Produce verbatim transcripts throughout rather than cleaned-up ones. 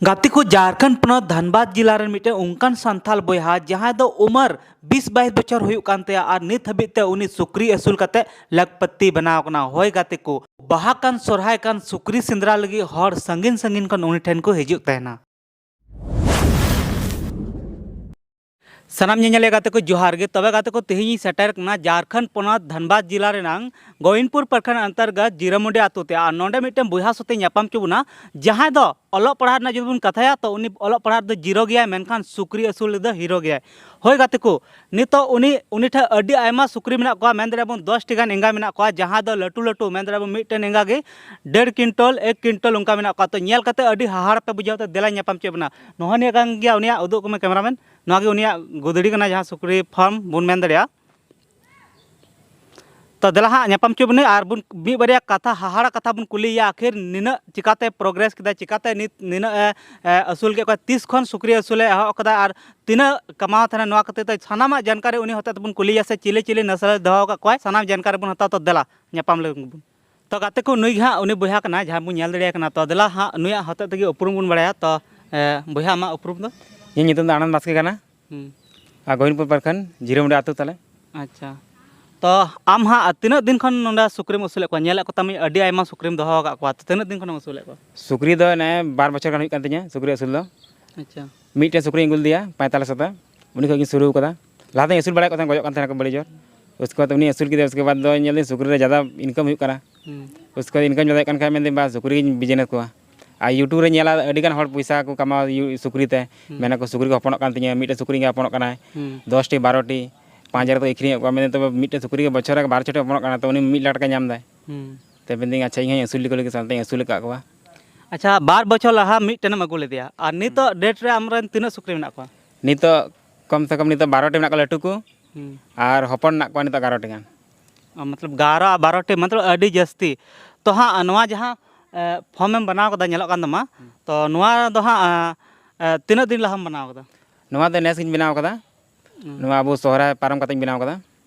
ᱜᱟᱛᱮ ᱠᱚ, ᱡᱷᱟᱨᱠᱷᱚᱸᱰ ᱯᱚᱱᱚᱛ ᱫᱷᱟᱱᱵᱟᱫᱽ ᱡᱮᱞᱟ ᱨᱮᱱ ᱢᱤᱫᱴᱮᱱ ᱚᱱᱠᱟᱱ ᱥᱟᱱᱛᱟᱞ ᱵᱚᱭᱦᱟ, ᱡᱟᱦᱟᱸᱭ ᱫᱚ ᱩᱢᱟᱹᱨ ᱵᱤᱥ ᱵᱟᱭᱤᱥ ᱵᱚᱪᱷᱚᱨ ᱦᱩᱭᱩᱜ ᱠᱟᱱ ᱛᱟᱭᱟ ᱟᱨ ᱱᱤᱛ ᱦᱟᱹᱵᱤᱡ ᱛᱮ ᱩᱱᱤ ᱥᱩᱠᱨᱤ ᱟᱹᱥᱩᱞ ᱠᱟᱛᱮ ᱞᱟᱠᱷᱯᱟᱹᱛᱤ ᱵᱮᱱᱟᱣ ᱠᱟᱱᱟ᱾ ᱦᱳᱭ ᱜᱟᱛᱮ ᱠᱚ, ᱵᱟᱦᱟ ᱠᱟᱱ, ᱥᱚᱨᱦᱟᱭ ᱠᱟᱱ, ᱥᱩᱠᱨᱤ ᱥᱮᱸᱫᱽᱨᱟ ᱞᱟᱹᱜᱤᱫ ᱦᱚᱲ ᱥᱟᱺᱜᱤᱧ ᱥᱟᱺᱜᱤᱧ ᱠᱷᱚᱱ ᱩᱱᱤ ᱴᱷᱮᱱ ᱠᱚ ᱦᱤᱡᱩᱜ ᱛᱟᱦᱮᱱᱟ᱾ ᱥᱟᱱᱟᱢ ᱧᱮᱧᱮᱞᱤᱭᱟᱹ ᱜᱟᱛᱮ ᱠᱚ, ᱡᱚᱦᱟᱨ ᱜᱮ᱾ ᱛᱚᱵᱮ ᱜᱟᱛᱮ ᱠᱚ, ᱛᱮᱦᱮᱧ ᱤᱧ ᱥᱮᱴᱮᱨ ᱠᱟᱱᱟ ᱡᱷᱟᱨᱠᱷᱚᱸᱰ ᱯᱚᱱᱚᱛ ᱫᱷᱟᱱᱵᱟᱫᱽ ᱡᱮᱞᱟ ᱨᱮᱱᱟᱝ ᱜᱳᱵᱤᱱᱫᱯᱩᱨ ᱯᱨᱚᱠᱷᱚᱸᱰ ᱚᱱᱛᱚᱨᱜᱚᱛ ᱡᱤᱨᱟᱹᱢᱩᱰᱤ ᱟᱛᱳ ᱛᱮ᱾ ᱟᱨ ᱱᱚᱰᱮ ᱢᱤᱫᱴᱮᱱ ᱵᱚᱭᱦᱟ ᱥᱟᱛᱮ ᱧᱟᱯᱟᱢ ᱦᱚᱪᱚ ᱵᱚᱱᱟ, ᱡᱟᱦᱟᱸᱭ ᱫᱚ ᱚᱞᱚᱜ ᱯᱟᱲᱦᱟᱜ ᱨᱮᱱᱟᱜ ᱡᱩᱫᱤ ᱵᱚᱱ ᱠᱟᱛᱷᱟᱭᱟ, ᱛᱚ ᱩᱱᱤ ᱚᱞᱚᱜ ᱯᱟᱲᱦᱟᱜ ᱨᱮᱫᱚ ᱡᱤᱨᱳ ᱜᱮᱭᱟᱭ, ᱢᱮᱱᱠᱷᱟᱱ ᱥᱩᱠᱨᱤ ᱟᱹᱥᱩᱞ ᱨᱮᱫᱚ ᱦᱤᱨᱳ ᱜᱮᱭᱟᱭ᱾ ᱦᱳᱭ ᱜᱟᱛᱮ ᱠᱚ, ᱱᱤᱛᱚᱜ ᱩᱱᱤ, ᱩᱱᱤ ᱴᱷᱮᱱ ᱟᱹᱰᱤ ᱟᱭᱢᱟ ᱥᱩᱠᱨᱤ ᱢᱮᱱᱟᱜ ᱠᱚᱣᱟ, ᱢᱮᱱ ᱫᱟᱲᱮᱭᱟᱜᱼᱟ ᱵᱚᱱ ᱫᱚᱥ ᱴᱤ ᱜᱟᱱ ᱮᱸᱜᱟ ᱢᱮᱱᱟᱜ ᱠᱚᱣᱟ, ᱡᱟᱦᱟᱸ ᱫᱚ ᱞᱟᱹᱴᱩ ᱞᱟᱹᱴᱩ, ᱢᱮᱱ ᱫᱟᱲᱮᱭᱟᱜᱼᱟ ᱵᱚᱱ ᱢᱤᱫᱴᱮᱱ ᱮᱸᱜᱟ ᱜᱮ ᱰᱮᱲ ᱠᱤᱱᱴᱚᱞ, ᱮᱠ ᱠᱤᱱᱴᱚᱞ ᱚᱱᱠᱟ ᱢᱮᱱᱟᱜ ᱠᱚᱣᱟ᱾ ᱛᱚ ᱧᱮᱞ ᱠᱟᱛᱮ ᱟᱹᱰᱤ ᱦᱟᱦᱟᱲ ᱯᱮ ᱵᱩᱡᱷᱟᱹᱣ ᱛᱮ ᱫᱮᱞᱟ ᱧᱟᱯᱟᱢ ᱦᱚᱪᱚᱭᱮᱫ ᱵᱚᱱᱟ᱾ ᱱᱚᱜᱼᱚ ᱱᱤᱭᱟᱹ ᱠᱟᱱ ᱜᱮᱭᱟ ᱩᱱᱤᱭᱟᱜ, ᱩᱫᱩᱜ ᱠᱚᱢᱮ ᱠᱮᱢᱮᱨᱟᱢᱮᱱ᱾ ᱱᱚᱣᱟ ᱜᱮ ᱩᱱᱤᱭᱟᱜ ᱜᱩᱫᱽᱲᱤ ᱠᱟᱱᱟ, ᱡᱟᱦᱟᱸ ᱥᱩᱠᱨᱤ ᱯᱷᱟᱨᱢ ᱵᱚᱱ ᱢᱮᱱ ᱫᱟᱲᱮᱭᱟᱜᱼᱟ᱾ ᱛᱚ ᱫᱮᱞᱟ ᱦᱟᱸᱜ ᱧᱟᱯᱟᱢ ᱦᱚᱪᱚ ᱵᱚᱱᱟᱹᱧ ᱟᱨ ᱵᱚᱱ ᱢᱤᱫ ᱵᱟᱨᱭᱟ ᱠᱟᱛᱷᱟ, ᱦᱟᱦᱟᱲᱟ ᱠᱟᱛᱷᱟ ᱵᱚᱱ ᱠᱩᱞᱤᱭᱮᱭᱟ, ᱟᱹᱠᱷᱤᱨ ᱱᱤᱱᱟᱹᱜ ᱪᱤᱠᱟᱛᱮ ᱯᱨᱳᱜᱨᱮᱥ ᱠᱮᱫᱟ, ᱪᱤᱠᱟᱛᱮ ᱱᱤᱛ ᱱᱤᱱᱟᱹᱜ ᱮ, ᱮ, ᱟᱹᱥᱩᱞ ᱠᱮᱫ ᱠᱚᱣᱟ, ᱛᱤᱥ ᱠᱷᱚᱱ ᱥᱩᱠᱨᱤ ᱟᱹᱥᱩᱞᱮ ᱮᱦᱚᱵ ᱠᱟᱫᱟ ᱟᱨ ᱛᱤᱱᱟᱹᱜ ᱠᱟᱢᱟᱣ ᱛᱟᱦᱮᱱᱟ, ᱱᱚᱣᱟ ᱠᱷᱟᱹᱛᱤᱨ ᱛᱮ ᱥᱟᱱᱟᱢᱟᱜ ᱡᱟᱱᱠᱟᱨᱤ ᱩᱱᱤ ᱦᱚᱛᱮ ᱛᱮᱵᱚᱱ ᱠᱩᱞᱤᱭᱮᱭᱟ, ᱥᱮ ᱪᱤᱞᱤ ᱪᱤᱞᱤ ᱱᱟᱥᱮ ᱫᱚᱦᱚ ᱟᱠᱟᱫ ᱠᱚᱣᱟᱭ, ᱥᱟᱱᱟᱢ ᱡᱟᱱᱠᱟᱨᱤ ᱵᱚᱱ ᱦᱟᱛᱟᱣᱟ᱾ ᱛᱚ ᱫᱮᱞᱟ ᱧᱟᱯᱟᱢ ᱞᱮᱱ ᱵᱚᱱ᱾ ᱛᱚ ᱜᱟᱛᱮ ᱠᱚ, ᱱᱩᱭ ᱜᱮ ᱦᱟᱸᱜ ᱩᱱᱤ ᱵᱚᱭᱦᱟ ᱠᱟᱱᱟᱭ, ᱡᱟᱦᱟᱸ ᱵᱚᱱ ᱧᱮᱞ ᱫᱟᱲᱮᱭᱟᱭ ᱠᱟᱱᱟ᱾ ᱛᱚ ᱫᱮᱞᱟ ᱦᱟᱸᱜ ᱱᱩᱭᱟᱜ ᱦᱚᱛᱮ ᱛᱮᱜᱮ ᱩᱯᱨᱩᱢ ᱵᱚᱱ ᱵᱟᱲᱟᱭᱟ᱾ ᱛᱚ, ᱮ, ᱵᱚᱭᱦᱟ, ᱟᱢᱟᱜ ᱩᱯᱨᱩᱢ ᱫᱚ? ᱤᱧᱟᱹᱜ ᱧᱩᱛᱩᱢ ᱫᱚ ᱟᱱᱚᱱᱫ ᱵᱟᱥᱠᱮ ᱠᱟᱱᱟ᱾ ᱦᱩᱸ᱾ ᱟᱨ ᱜᱳᱵᱤᱱᱫᱯᱩᱨ ᱯᱨᱚᱠᱷᱚᱸᱰ, ᱡᱷᱤᱨᱟᱹᱢᱩᱰᱤ ᱟᱹᱛᱩ ᱛᱟᱞᱮ᱾ ᱟᱪᱪᱷᱟ᱾ ᱛᱚ ᱟᱢ ᱦᱟᱸᱜ ᱛᱤᱱᱟᱹᱜ ᱫᱤᱱ ᱠᱷᱚᱱ ᱱᱚᱰᱮ ᱥᱩᱠᱨᱤᱢ ᱟᱹᱥᱩᱞᱮᱫ ᱠᱚᱣᱟ? ᱧᱮᱞᱮᱫ ᱠᱚ ᱛᱟᱢᱟᱧ ᱟᱹᱰᱤ ᱟᱭᱢᱟ ᱥᱩᱠᱨᱤᱢ ᱫᱚᱦᱚ ᱟᱠᱟᱫ ᱠᱚᱣᱟ᱾ ᱛᱚ ᱛᱤᱱᱟᱹᱜ ᱫᱤᱱ ᱠᱷᱚᱱᱮᱢ ᱟᱹᱥᱩᱞᱮᱫ ᱠᱚᱣᱟ? ᱥᱩᱠᱨᱤ ᱫᱚ ᱱᱮ ᱵᱟᱨ ᱵᱚᱪᱷᱚᱨ ᱜᱟᱱ ᱦᱩᱭᱩᱜ ᱠᱟᱱ ᱛᱤᱧᱟᱹ ᱥᱩᱠᱨᱤ ᱟᱹᱥᱩᱞ ᱫᱚ᱾ ᱟᱪᱪᱷᱟ᱾ ᱢᱤᱫᱴᱮᱱ ᱥᱩᱠᱨᱤᱧ ᱟᱹᱜᱩ ᱞᱮᱫᱮᱭᱟ ᱯᱚᱸᱭᱛᱟᱞᱤᱥ ᱦᱟᱡᱟᱨ᱾ ᱩᱱᱤ ᱠᱷᱚᱱ ᱜᱤᱧ ᱥᱩᱨᱩ ᱟᱠᱟᱫᱟ᱾ ᱞᱟᱦᱟ ᱫᱚᱧ ᱟᱹᱥᱩᱞ ᱵᱟᱲᱟᱭᱮᱫ ᱠᱚ ᱛᱟᱦᱮᱸᱫ, ᱜᱚᱡᱚᱜ ᱠᱟᱱ ᱛᱟᱦᱮᱱᱟ ᱠᱚ ᱵᱟᱹᱲᱤ ᱡᱳᱨ᱾ ᱩᱥᱠᱮ ᱵᱟᱫ ᱩᱱᱤ ᱟᱹᱥᱩᱞ ᱠᱮᱫᱮᱭᱟ, ᱩᱥᱠᱮ ᱵᱟᱫ ᱫᱚ ᱧᱮᱞ ᱫᱟᱹᱧ ᱥᱩᱠᱨᱤ ᱨᱮ ᱡᱟᱫᱟ ᱤᱱᱠᱟᱢ ᱦᱩᱭᱩᱜ ᱠᱟᱱᱟ᱾ ᱦᱩᱸ᱾ ᱩᱥᱠᱮ ᱵᱟᱫ ᱤᱱᱠᱟᱢ ᱡᱟᱫᱟ ᱦᱩᱭᱩᱜ ᱠᱟᱱ ᱠᱷᱟᱱ ᱢᱮᱱᱫᱟᱹᱧ, ᱵᱟᱥ, ᱥᱩᱠᱨᱤ ᱜᱤᱧ ᱵᱤᱡᱽᱱᱮᱥ ᱠᱚᱣᱟ᱾ ᱟᱨ YouTube ᱨᱮ ᱧᱮᱞᱟ ᱟᱹᱰᱤ ᱜᱟᱱ ᱦᱚᱲ ᱯᱚᱭᱥᱟ ᱠᱚ ᱠᱟᱢᱟᱣᱟ ᱭᱩ-, ᱥᱩᱠᱨᱤ ᱛᱮ᱾ ᱦᱩᱸ᱾ ᱢᱮᱱᱟ ᱠᱚ, "ᱥᱩᱠᱨᱤ ᱠᱚ ᱦᱚᱯᱚᱱᱚᱜ ᱠᱟᱱ ᱛᱤᱧᱟᱹ, ᱢᱤᱫᱴᱮᱱ ᱥᱩᱠᱨᱤ ᱜᱮ ᱦᱚᱯᱚᱱᱚᱜ ᱠᱟᱱᱟᱭ, ᱦᱩᱸ᱾ ᱫᱚᱥ ᱴᱤ, ᱵᱟᱨᱚ ᱴᱤ, ᱯᱟᱸᱪ ᱦᱟᱡᱟᱨ ᱠᱚ ᱟᱹᱠᱷᱨᱤᱧᱮᱫ ᱠᱚᱣᱟ", ᱢᱮᱱᱫᱟᱹᱧ, "ᱛᱚᱵᱮ ᱢᱤᱫᱴᱮᱱ ᱥᱩᱠᱨᱤ ᱜᱮ ᱵᱚᱪᱷᱚᱨ ᱨᱮ ᱵᱟᱨ ᱪᱷᱚᱴᱤ ᱦᱚᱯᱚᱱᱚᱜ ᱠᱟᱱᱟ, ᱛᱚ ᱩᱱᱤ ᱢᱤᱫ ᱞᱟᱠᱷ ᱴᱟᱠᱟᱭ ᱧᱟᱢ ᱮᱫᱟᱭ᱾" ᱦᱩᱸ᱾ ᱛᱚ ᱢᱮᱱᱫᱟᱹᱧ, "ᱟᱪᱪᱷᱟ, ᱤᱧ ᱦᱚᱸᱧ ᱟᱹᱥᱩᱞ ᱞᱮᱠᱚ ᱞᱟᱹᱜᱤᱫ", ᱥᱟᱶᱛᱮᱧ ᱟᱹᱥᱩᱞ ᱟᱠᱟᱫ ᱠᱚᱣᱟ᱾ ᱟᱪᱪᱷᱟ, ᱵᱟᱨ ᱵᱚᱪᱷᱚᱨ ᱞᱟᱦᱟ ᱢᱤᱫᱴᱮᱱ ᱮᱢ ᱟᱹᱜᱩ ᱞᱮᱫᱮᱭᱟ, ᱟᱨ ᱱᱤᱛᱚᱜ ᱦᱩᱸ᱾ ᱰᱮᱴ ᱨᱮ ᱟᱢᱨᱮᱱ ᱛᱤᱱᱟᱹᱜ ᱥᱩᱠᱨᱤ ᱢᱮᱱᱟᱜ ᱠᱚᱣᱟ? ᱱᱤᱛᱚᱜ ᱠᱚᱢ ᱥᱮ ᱠᱚᱢ ᱱᱤᱛᱚᱜ ᱵᱟᱨᱚ ᱴᱤ ᱢᱮᱱᱟᱜ ᱠᱚᱣᱟ ᱞᱟᱹᱴᱩ ᱠᱚ, ᱦᱩᱸ᱾ ᱟᱨ ᱦᱚᱯᱚᱱ ᱢᱮᱱᱟᱜ ᱠᱚᱣᱟ ᱱᱤᱛᱚᱜ ᱮᱜᱟᱨᱚ ᱴᱤ ᱜᱟᱱ᱾ ᱚ, ᱢᱚᱛᱞᱚᱵ ᱮᱜᱟᱨᱚ ᱟᱨ ᱵᱟᱨᱚ ᱴᱤ, ᱢᱚᱛᱞᱚᱵ ᱟᱹᱰᱤ ᱡᱟᱹᱥᱛᱤ᱾ ᱛᱚ ᱦᱟᱸᱜ ᱱᱚᱣᱟ ᱡᱟᱦᱟᱸ, ᱮ, ᱯᱷᱚᱨᱢ ᱮᱢ ᱵᱮᱱᱟᱣ ᱠᱟᱫᱟ, ᱧᱮᱞᱚᱜ ᱠᱟᱱ ᱛᱟᱢᱟ, ᱦᱩᱸ᱾ ᱛᱚ ᱱᱚᱣᱟ ᱫᱚ ᱦᱟᱸᱜ, ᱮ, ᱮ, ᱛᱤᱱᱟᱹᱜ ᱫᱤᱱ ᱞᱟᱦᱟᱢ ᱵᱮᱱᱟᱣ ᱠᱟᱫᱟ? ᱱᱚᱣᱟ ᱫᱚ ᱱᱮᱥ ᱜᱤᱧ ᱵᱮᱱᱟᱣ ᱠᱟᱫᱟ᱾ ᱦᱩᱸ᱾ ᱱᱚᱣᱟ ᱟᱵᱚ ᱥᱚᱦᱨᱟᱭ ᱯᱟᱨᱚᱢ ᱠᱟᱛᱮᱧ ᱵᱮᱱᱟᱣ ᱠᱟᱫᱟ᱾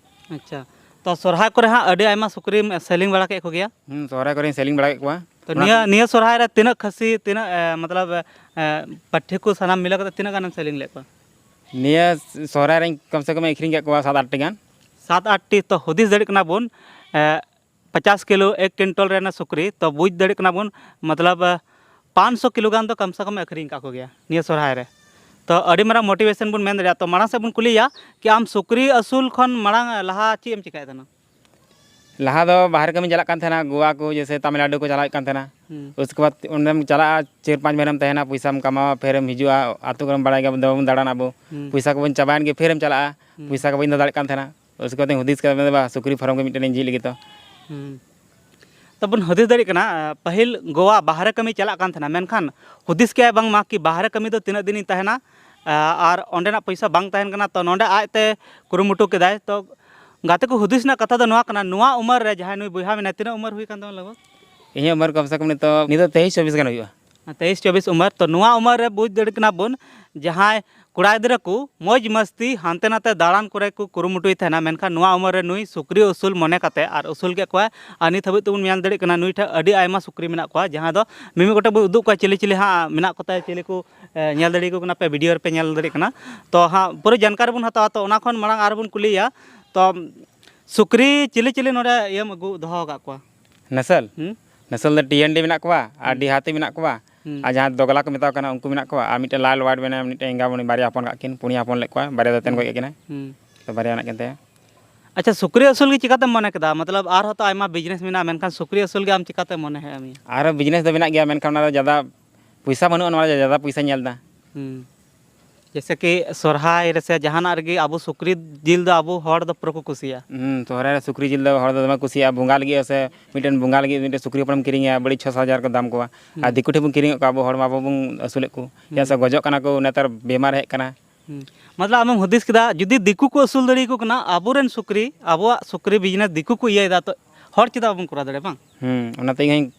ᱟᱪᱪᱷᱟ, ᱛᱚ ᱥᱚᱦᱨᱟᱭ ᱠᱚᱨᱮ ᱦᱟᱸᱜ ᱟᱹᱰᱤ ᱟᱭᱢᱟ ᱥᱩᱠᱨᱤᱢ ᱥᱮᱞᱤᱝ ᱵᱟᱲᱟ ᱠᱮᱫ ᱠᱚᱜᱮᱭᱟ? ᱦᱩᱸ, ᱥᱚᱦᱨᱟᱭ ᱠᱚᱨᱮᱧ ᱥᱮᱞᱤᱝ ᱵᱟᱲᱟ ᱠᱮᱫ ᱠᱚᱣᱟ᱾ ᱱᱤᱭᱟᱹ ᱱᱤᱭᱟᱹ ᱥᱚᱨᱦᱟᱭ ᱨᱮ ᱛᱤᱱᱟᱹᱜ ᱠᱷᱟᱹᱥᱤ, ᱛᱤᱱᱟᱹᱜ ᱮ, ᱢᱚᱛᱞᱚᱵ ᱮ, ᱯᱟᱹᱴᱷᱤ ᱠᱚ ᱥᱟᱱᱟᱢ ᱢᱤᱞᱟᱹᱣ ᱠᱟᱛᱮ ᱛᱤᱱᱟᱹᱜ ᱜᱟᱱᱮᱢ ᱥᱮᱞᱤᱝ ᱞᱮᱫ ᱠᱚᱣᱟ? ᱱᱤᱭᱟᱹ ᱥᱚᱦᱨᱟᱭ ᱨᱮᱧ ᱠᱚᱢ ᱥᱮ ᱠᱚᱢ ᱟᱹᱠᱷᱨᱤᱧ ᱠᱟᱜ ᱠᱚᱣᱟ ᱥᱟᱛ ᱟᱴ ᱴᱤ ᱜᱟᱱ᱾ ᱥᱟᱛ ᱟᱴ ᱴᱤ, ᱛᱚ ᱦᱩᱫᱤᱥ ᱫᱟᱲᱮᱭᱟᱜ ᱠᱟᱱᱟ ᱵᱚᱱ, ᱮ, ᱯᱚᱪᱟᱥ ᱠᱤᱞᱳ ᱮᱠ ᱠᱩᱭᱱᱴᱚᱞ ᱨᱮᱱᱟᱜ ᱥᱩᱠᱨᱤ, ᱛᱚ ᱵᱩᱡᱽ ᱫᱟᱲᱮᱭᱟᱜ ᱠᱟᱱᱟ ᱵᱚᱱ, ᱢᱚᱛᱞᱚᱵ ᱮ, ᱯᱟᱸᱪ ᱥᱚ ᱠᱤᱞᱳ ᱜᱟᱱ ᱫᱚ ᱠᱚᱢ ᱥᱮ ᱠᱚᱢ ᱟᱹᱠᱷᱨᱤᱧ ᱠᱟᱜ ᱠᱚᱜᱮᱭᱟ ᱱᱤᱭᱟᱹ ᱥᱚᱦᱨᱟᱭ ᱨᱮ᱾ ᱛᱚ ᱟᱹᱰᱤ ᱢᱟᱨᱟᱝ ᱢᱳᱴᱤᱵᱷᱮᱥᱚᱱ ᱵᱚᱱ ᱢᱮᱱ ᱫᱟᱲᱮᱭᱟᱜᱼᱟ᱾ ᱛᱚ ᱢᱟᱲᱟᱝ ᱥᱮᱫ ᱵᱚᱱ ᱠᱩᱞᱤᱭᱟ ᱠᱤ ᱟᱢ ᱥᱩᱠᱨᱤ ᱟᱹᱥᱩᱞ ᱠᱷᱚᱱ ᱢᱟᱲᱟᱝ ᱞᱟᱦᱟ ᱪᱮᱫ ᱮᱢ ᱪᱮᱠᱟᱭᱮᱫ ᱛᱟᱦᱮᱱᱟ? ᱞᱟᱦᱟ ᱫᱚ ᱵᱟᱦᱨᱮ ᱠᱟᱹᱢᱤ ᱪᱟᱞᱟᱜ ᱠᱟᱱ ᱛᱟᱦᱮᱱᱟ, ᱜᱳᱣᱟ ᱠᱚ ᱡᱮᱭᱥᱮ ᱛᱟᱢᱤᱞᱱᱟᱰᱩ ᱠᱚ ᱪᱟᱞᱟᱣᱮᱫ ᱠᱟᱱ ᱛᱟᱦᱮᱱᱟ᱾ ᱦᱩᱸ᱾ ᱩᱥᱠᱮ ᱵᱟᱫ ᱚᱸᱰᱮᱢ ᱪᱟᱞᱟᱜᱼᱟ, ᱪᱟᱨ ᱯᱟᱸᱪ ᱢᱟᱹᱦᱱᱟᱹᱢ ᱛᱟᱦᱮᱱᱟ, ᱯᱚᱭᱥᱟᱢ ᱠᱟᱢᱟᱣᱟ, ᱯᱷᱤᱨᱮᱢ ᱦᱤᱡᱩᱜᱼᱟ, ᱟᱹᱛᱩ ᱠᱚᱨᱮᱢ ᱵᱟᱲᱟᱭ ᱜᱮᱭᱟ, ᱫᱚᱢᱮᱢ ᱫᱟᱬᱟᱱ ᱟᱵᱚ᱾ ᱦᱩᱸ᱾ ᱯᱚᱭᱥᱟ ᱠᱚᱵᱚᱱ ᱪᱟᱵᱟᱭᱮᱱ ᱜᱮ, ᱯᱷᱤᱨᱮᱢ ᱪᱟᱞᱟᱜᱼᱟ᱾ ᱦᱩᱸ᱾ ᱯᱚᱭᱥᱟ ᱠᱚ ᱵᱟᱹᱧ ᱫᱚᱦᱚ ᱫᱟᱲᱮᱭᱟᱜ ᱠᱟᱱ ᱛᱟᱦᱮᱱᱟ᱾ ᱩᱥᱠᱮ ᱵᱟᱫ ᱦᱩᱫᱤᱥ ᱠᱟᱛᱮ ᱢᱮᱱᱫᱟ, "ᱵᱟ, ᱥᱩᱠᱨᱤ ᱯᱷᱟᱨᱢ ᱜᱮ ᱢᱤᱫᱴᱮᱱ ᱤᱧ ᱡᱷᱤᱡ ᱞᱟᱹᱜᱤᱫ ᱛᱚ᱾" ᱦᱩᱸ᱾ ᱛᱚᱵᱚᱱ ᱦᱩᱫᱤᱥ ᱫᱟᱲᱮᱭᱟᱜ ᱠᱟᱱᱟ, ᱯᱟᱹᱦᱤᱞ ᱜᱳᱣᱟ ᱵᱟᱦᱨᱮ ᱠᱟᱹᱢᱤ ᱪᱟᱞᱟᱜ ᱠᱟᱱ ᱛᱟᱦᱮᱱᱟ, ᱢᱮᱱᱠᱷᱟᱱ ᱦᱩᱫᱤᱥ ᱠᱮᱜᱼᱟᱭ ᱵᱟᱝᱢᱟ ᱠᱤ ᱵᱟᱦᱨᱮ ᱠᱟᱹᱢᱤ ᱫᱚ ᱛᱤᱱᱟᱹᱜ ᱫᱤᱱᱤᱧ ᱛᱟᱦᱮᱱᱟ, ᱟᱨ ᱚᱸᱰᱮᱱᱟᱜ ᱯᱚᱭᱥᱟ ᱵᱟᱝ ᱛᱟᱦᱮᱱ ᱠᱟᱱᱟ, ᱛᱚ ᱱᱚᱸᱰᱮ ᱟᱡᱛᱮ ᱠᱩᱨᱩᱢᱩᱴᱩ ᱠᱮᱫᱟᱭ᱾ ᱛᱚ ᱜᱟᱛᱮ ᱠᱚ, ᱦᱩᱫᱤᱥ ᱨᱮᱱᱟᱜ ᱠᱟᱛᱷᱟ ᱫᱚ ᱱᱚᱣᱟ ᱠᱟᱱᱟ, ᱱᱚᱣᱟ ᱩᱢᱮᱨ ᱨᱮ ᱡᱟᱦᱟᱸᱭ ᱱᱩᱭ ᱵᱚᱭᱦᱟ ᱢᱮᱱᱟᱭ, ᱛᱤᱱᱟᱹᱜ ᱩᱢᱮᱨ ᱦᱩᱭ ᱠᱟᱱ ᱛᱟᱢᱟ ᱞᱟᱜᱽ ᱵᱷᱟᱜᱽ? ᱤᱧᱟᱹᱜ ᱩᱢᱮᱨ ᱠᱚᱢ ᱥᱮ ᱠᱚᱢ ᱱᱤᱛᱚᱜ, ᱱᱤᱛᱚᱜ ᱛᱮᱭᱤᱥ ᱪᱚᱵᱵᱤᱥ ᱜᱟᱱ ᱦᱩᱭᱩᱜᱼᱟ᱾ ᱛᱮᱭᱤᱥ ᱪᱚᱵᱵᱤᱥ ᱩᱢᱮᱨ᱾ ᱛᱚ ᱱᱚᱣᱟ ᱩᱢᱮᱨ ᱨᱮ ᱵᱩᱡᱽ ᱫᱟᱲᱮᱭᱟᱜ ᱠᱟᱱᱟ ᱵᱚᱱ, ᱡᱟᱦᱟᱸᱭ ᱠᱚᱲᱟ ᱜᱤᱫᱽᱨᱟᱹ ᱠᱚ ᱢᱚᱡᱽ ᱢᱟᱥᱛᱤ ᱦᱟᱱᱛᱮ ᱱᱟᱛᱮ ᱫᱟᱬᱟᱱ ᱠᱚᱨᱮ ᱠᱚ ᱠᱩᱨᱩᱢᱩᱴᱩᱭ ᱛᱟᱦᱮᱱᱟ, ᱢᱮᱱᱠᱷᱟᱱ ᱱᱚᱣᱟ ᱩᱢᱮᱨ ᱨᱮ ᱱᱩᱭ ᱥᱩᱠᱨᱤ ᱟᱹᱥᱩᱞ ᱢᱚᱱᱮ ᱠᱟᱛᱮ ᱟᱨ ᱟᱹᱥᱩᱞ ᱠᱮᱫ ᱠᱚᱣᱟᱭ᱾ ᱟᱨ ᱱᱤᱛ ᱦᱟᱹᱵᱤᱡ ᱛᱮᱵᱚᱱ ᱧᱮᱞ ᱫᱟᱲᱮᱭᱟᱜ ᱠᱟᱱᱟ ᱱᱩᱭ ᱴᱷᱮᱱ ᱟᱹᱰᱤ ᱟᱭᱢᱟ ᱥᱩᱠᱨᱤ ᱢᱮᱱᱟᱜ ᱠᱚᱣᱟ, ᱡᱟᱦᱟᱸ ᱫᱚ ᱢᱤᱢᱤᱫ ᱜᱚᱴᱮᱡ ᱵᱚᱱ ᱩᱫᱩᱜ ᱠᱚᱣᱟ ᱪᱤᱞᱤ ᱪᱤᱞᱤ ᱦᱟᱸᱜ ᱢᱮᱱᱟᱜ ᱠᱚᱛᱟᱭᱟ, ᱪᱤᱞᱤ ᱠᱚ, ᱮ, ᱧᱮᱞ ᱫᱟᱲᱮᱭᱟᱠᱚ ᱠᱟᱱᱟ ᱯᱮ, ᱵᱷᱤᱰᱤᱭᱳ ᱨᱮᱯᱮ ᱧᱮᱞ ᱫᱟᱲᱮᱭᱟᱜ ᱠᱟᱱᱟ᱾ ᱛᱚ ᱦᱟᱸᱜ ᱯᱩᱨᱟᱹ ᱡᱟᱱᱠᱟᱨᱤ ᱵᱚᱱ ᱦᱟᱛᱟᱣᱟ᱾ ᱛᱚ ᱚᱱᱟ ᱠᱷᱚᱱ ᱢᱟᱲᱟᱝ ᱟᱨ ᱵᱚᱱ ᱠᱩᱞᱤᱭᱮᱭᱟ, ᱛᱚ ᱥᱩᱠᱨᱤ ᱪᱤᱞᱤ ᱪᱤᱞᱤ ᱱᱚᱰᱮ ᱤᱭᱟᱹᱢ ᱟᱹᱜᱩ ᱫᱚᱦᱚ ᱟᱠᱟᱫ ᱠᱚᱣᱟ? ᱱᱟᱥᱚᱞ? ᱦᱩᱸ? ᱱᱟᱥᱚᱞ ᱫᱚ ᱴᱤ ᱮᱱ ᱰᱤ ᱢᱮᱱᱟᱜ ᱠᱚᱣᱟ ᱟᱨ ᱦᱩᱸ᱾ ᱰᱤᱦᱟᱛᱤ ᱢᱮᱱᱟᱜ ᱠᱚᱣᱟ᱾ ᱦᱩᱸ᱾ ᱟᱨ ᱡᱟᱦᱟᱸ ᱫᱚᱜᱞᱟ ᱠᱚ ᱢᱮᱛᱟ ᱠᱚ ᱠᱟᱱᱟ, ᱩᱱᱠᱩ ᱢᱮᱱᱟᱜ ᱠᱚᱣᱟ᱾ ᱟᱨ ᱢᱤᱫᱴᱮᱱ ᱞᱟᱞ ᱣᱟᱨᱰ ᱢᱮᱱᱟᱭᱟ, ᱢᱤᱫᱴᱮᱱ ᱮᱸᱜᱟ ᱩᱱᱤ ᱵᱟᱨᱭᱟ ᱦᱚᱯᱚᱱ ᱠᱟᱜ ᱠᱤᱱ, ᱯᱩᱱᱭᱟ ᱦᱚᱯᱚᱱ ᱞᱮᱫ ᱠᱚᱣᱟ, ᱵᱟᱨᱭᱟ ᱫᱚ ᱮᱛᱮᱱ ᱦᱩᱸ᱾ ᱜᱚᱡ ᱟᱠᱟᱱᱟ᱾ ᱦᱩᱸ᱾ ᱛᱚ ᱵᱟᱨᱭᱟ ᱢᱮᱱᱟᱜ ᱠᱤᱱ ᱛᱟᱭᱟ᱾ ᱟᱪᱪᱷᱟ, ᱥᱩᱠᱨᱤ ᱟᱹᱥᱩᱞ ᱜᱮ ᱪᱤᱠᱟᱛᱮᱢ ᱢᱚᱱᱮ ᱠᱮᱫᱟ? ᱢᱚᱛᱞᱚᱵ ᱟᱨᱦᱚᱸ ᱛᱚ ᱟᱭᱢᱟ ᱵᱤᱡᱽᱱᱮᱥ ᱢᱮᱱᱟᱜᱼᱟ, ᱢᱮᱱᱠᱷᱟᱱ ᱥᱩᱠᱨᱤ ᱟᱹᱥᱩᱞ ᱜᱮ ᱟᱢ ᱪᱤᱠᱟᱛᱮ ᱢᱚᱱᱮ ᱦᱮᱡ ᱟᱢ? ᱟᱨᱦᱚᱸ ᱵᱤᱡᱽᱱᱮᱥ ᱫᱚ ᱢᱮᱱᱟᱜ ᱜᱮᱭᱟ, ᱢᱮᱱᱠᱷᱟᱱ ᱚᱱᱟ ᱫᱚ ᱡᱟᱫᱟ ᱯᱚᱭᱥᱟ ᱵᱟᱹᱱᱩᱜᱼᱟ, ᱱᱚᱣᱟ ᱨᱮ ᱡᱟᱫᱟ ᱯᱚᱭᱥᱟ ᱧᱮᱞ ᱮᱫᱟ᱾ ᱦᱩᱸ᱾ ᱡᱮᱭᱥᱮ ᱠᱤ ᱥᱚᱨᱦᱟᱭ ᱨᱮᱥᱮ ᱡᱟᱦᱟᱱᱟᱜ ᱨᱮᱜᱮ ᱟᱵᱚ ᱥᱩᱠᱨᱤ ᱡᱤᱞ ᱫᱚ ᱟᱵᱚ ᱦᱚᱲ ᱫᱚ ᱯᱩᱨᱟᱹ ᱠᱚ ᱠᱩᱥᱤᱭᱟᱜᱼᱟ᱾ ᱦᱩᱸ, ᱥᱚᱦᱨᱟᱭ ᱨᱮ ᱥᱩᱠᱨᱤ ᱡᱤᱞ ᱫᱚ ᱦᱚᱲ ᱫᱚ ᱫᱚᱢᱮ ᱠᱚ ᱠᱩᱥᱤᱭᱟᱜᱼᱟ᱾ ᱵᱚᱸᱜᱟ ᱞᱟᱹᱜᱤᱫ ᱥᱮ ᱢᱤᱫᱴᱮᱱ ᱵᱚᱸᱜᱟ ᱞᱟᱹᱜᱤᱫ ᱢᱤᱫᱴᱮᱱ ᱥᱩᱠᱨᱤ ᱦᱚᱯᱚᱱᱮᱢ ᱠᱤᱨᱤᱧᱮᱭᱟ, ᱵᱟᱹᱲᱤᱡ ᱪᱷᱚ ᱥᱟᱛ ᱦᱟᱡᱟᱨ ᱠᱚ ᱫᱟᱢ ᱠᱚᱣᱟ᱾ ᱟᱨ ᱦᱩᱸ᱾ ᱫᱤᱠᱩ ᱴᱷᱮᱱ ᱵᱚᱱ ᱠᱤᱨᱤᱧᱮᱫ ᱠᱚᱣᱟ, ᱟᱵᱚ ᱦᱚᱲ ᱢᱟ ᱵᱟᱵᱚᱱ ᱟᱹᱥᱩᱞᱮᱫ ᱠᱚ᱾ ᱪᱮᱫᱟᱜ ᱥᱮ ᱦᱩᱸ᱾ ᱜᱚᱡᱚᱜ ᱠᱟᱱᱟ ᱠᱚ, ᱱᱮᱛᱟᱨ ᱵᱤᱢᱟᱨ ᱦᱮᱡ ᱠᱟᱱᱟ᱾ ᱦᱩᱸ᱾ ᱢᱚᱛᱞᱚᱵ ᱟᱢᱮᱢ ᱦᱩᱫᱤᱥ ᱠᱮᱫᱟ, ᱡᱩᱫᱤ ᱫᱤᱠᱩ ᱠᱚ ᱟᱹᱥᱩᱞ ᱫᱟᱲᱮᱭᱟᱠᱚ ᱠᱟᱱᱟ, ᱟᱵᱚᱨᱮᱱ ᱥᱩᱠᱨᱤ, ᱟᱵᱚᱣᱟᱜ ᱥᱩᱠᱨᱤ ᱵᱤᱡᱽᱱᱮᱥ ᱫᱤᱠᱩ ᱠᱚ ᱤᱭᱟᱹᱭᱮᱫᱟ, ᱛᱚ ᱦᱚᱲ ᱪᱮᱫᱟᱜ ᱵᱟᱵᱚᱱ ᱠᱚᱨᱟᱣ ᱫᱟᱲᱮᱭᱟᱜᱼᱟ, ᱵᱟᱝ? ᱦᱩᱸ, ᱚᱱᱟᱛᱮ ᱤᱧ ᱦᱚᱧ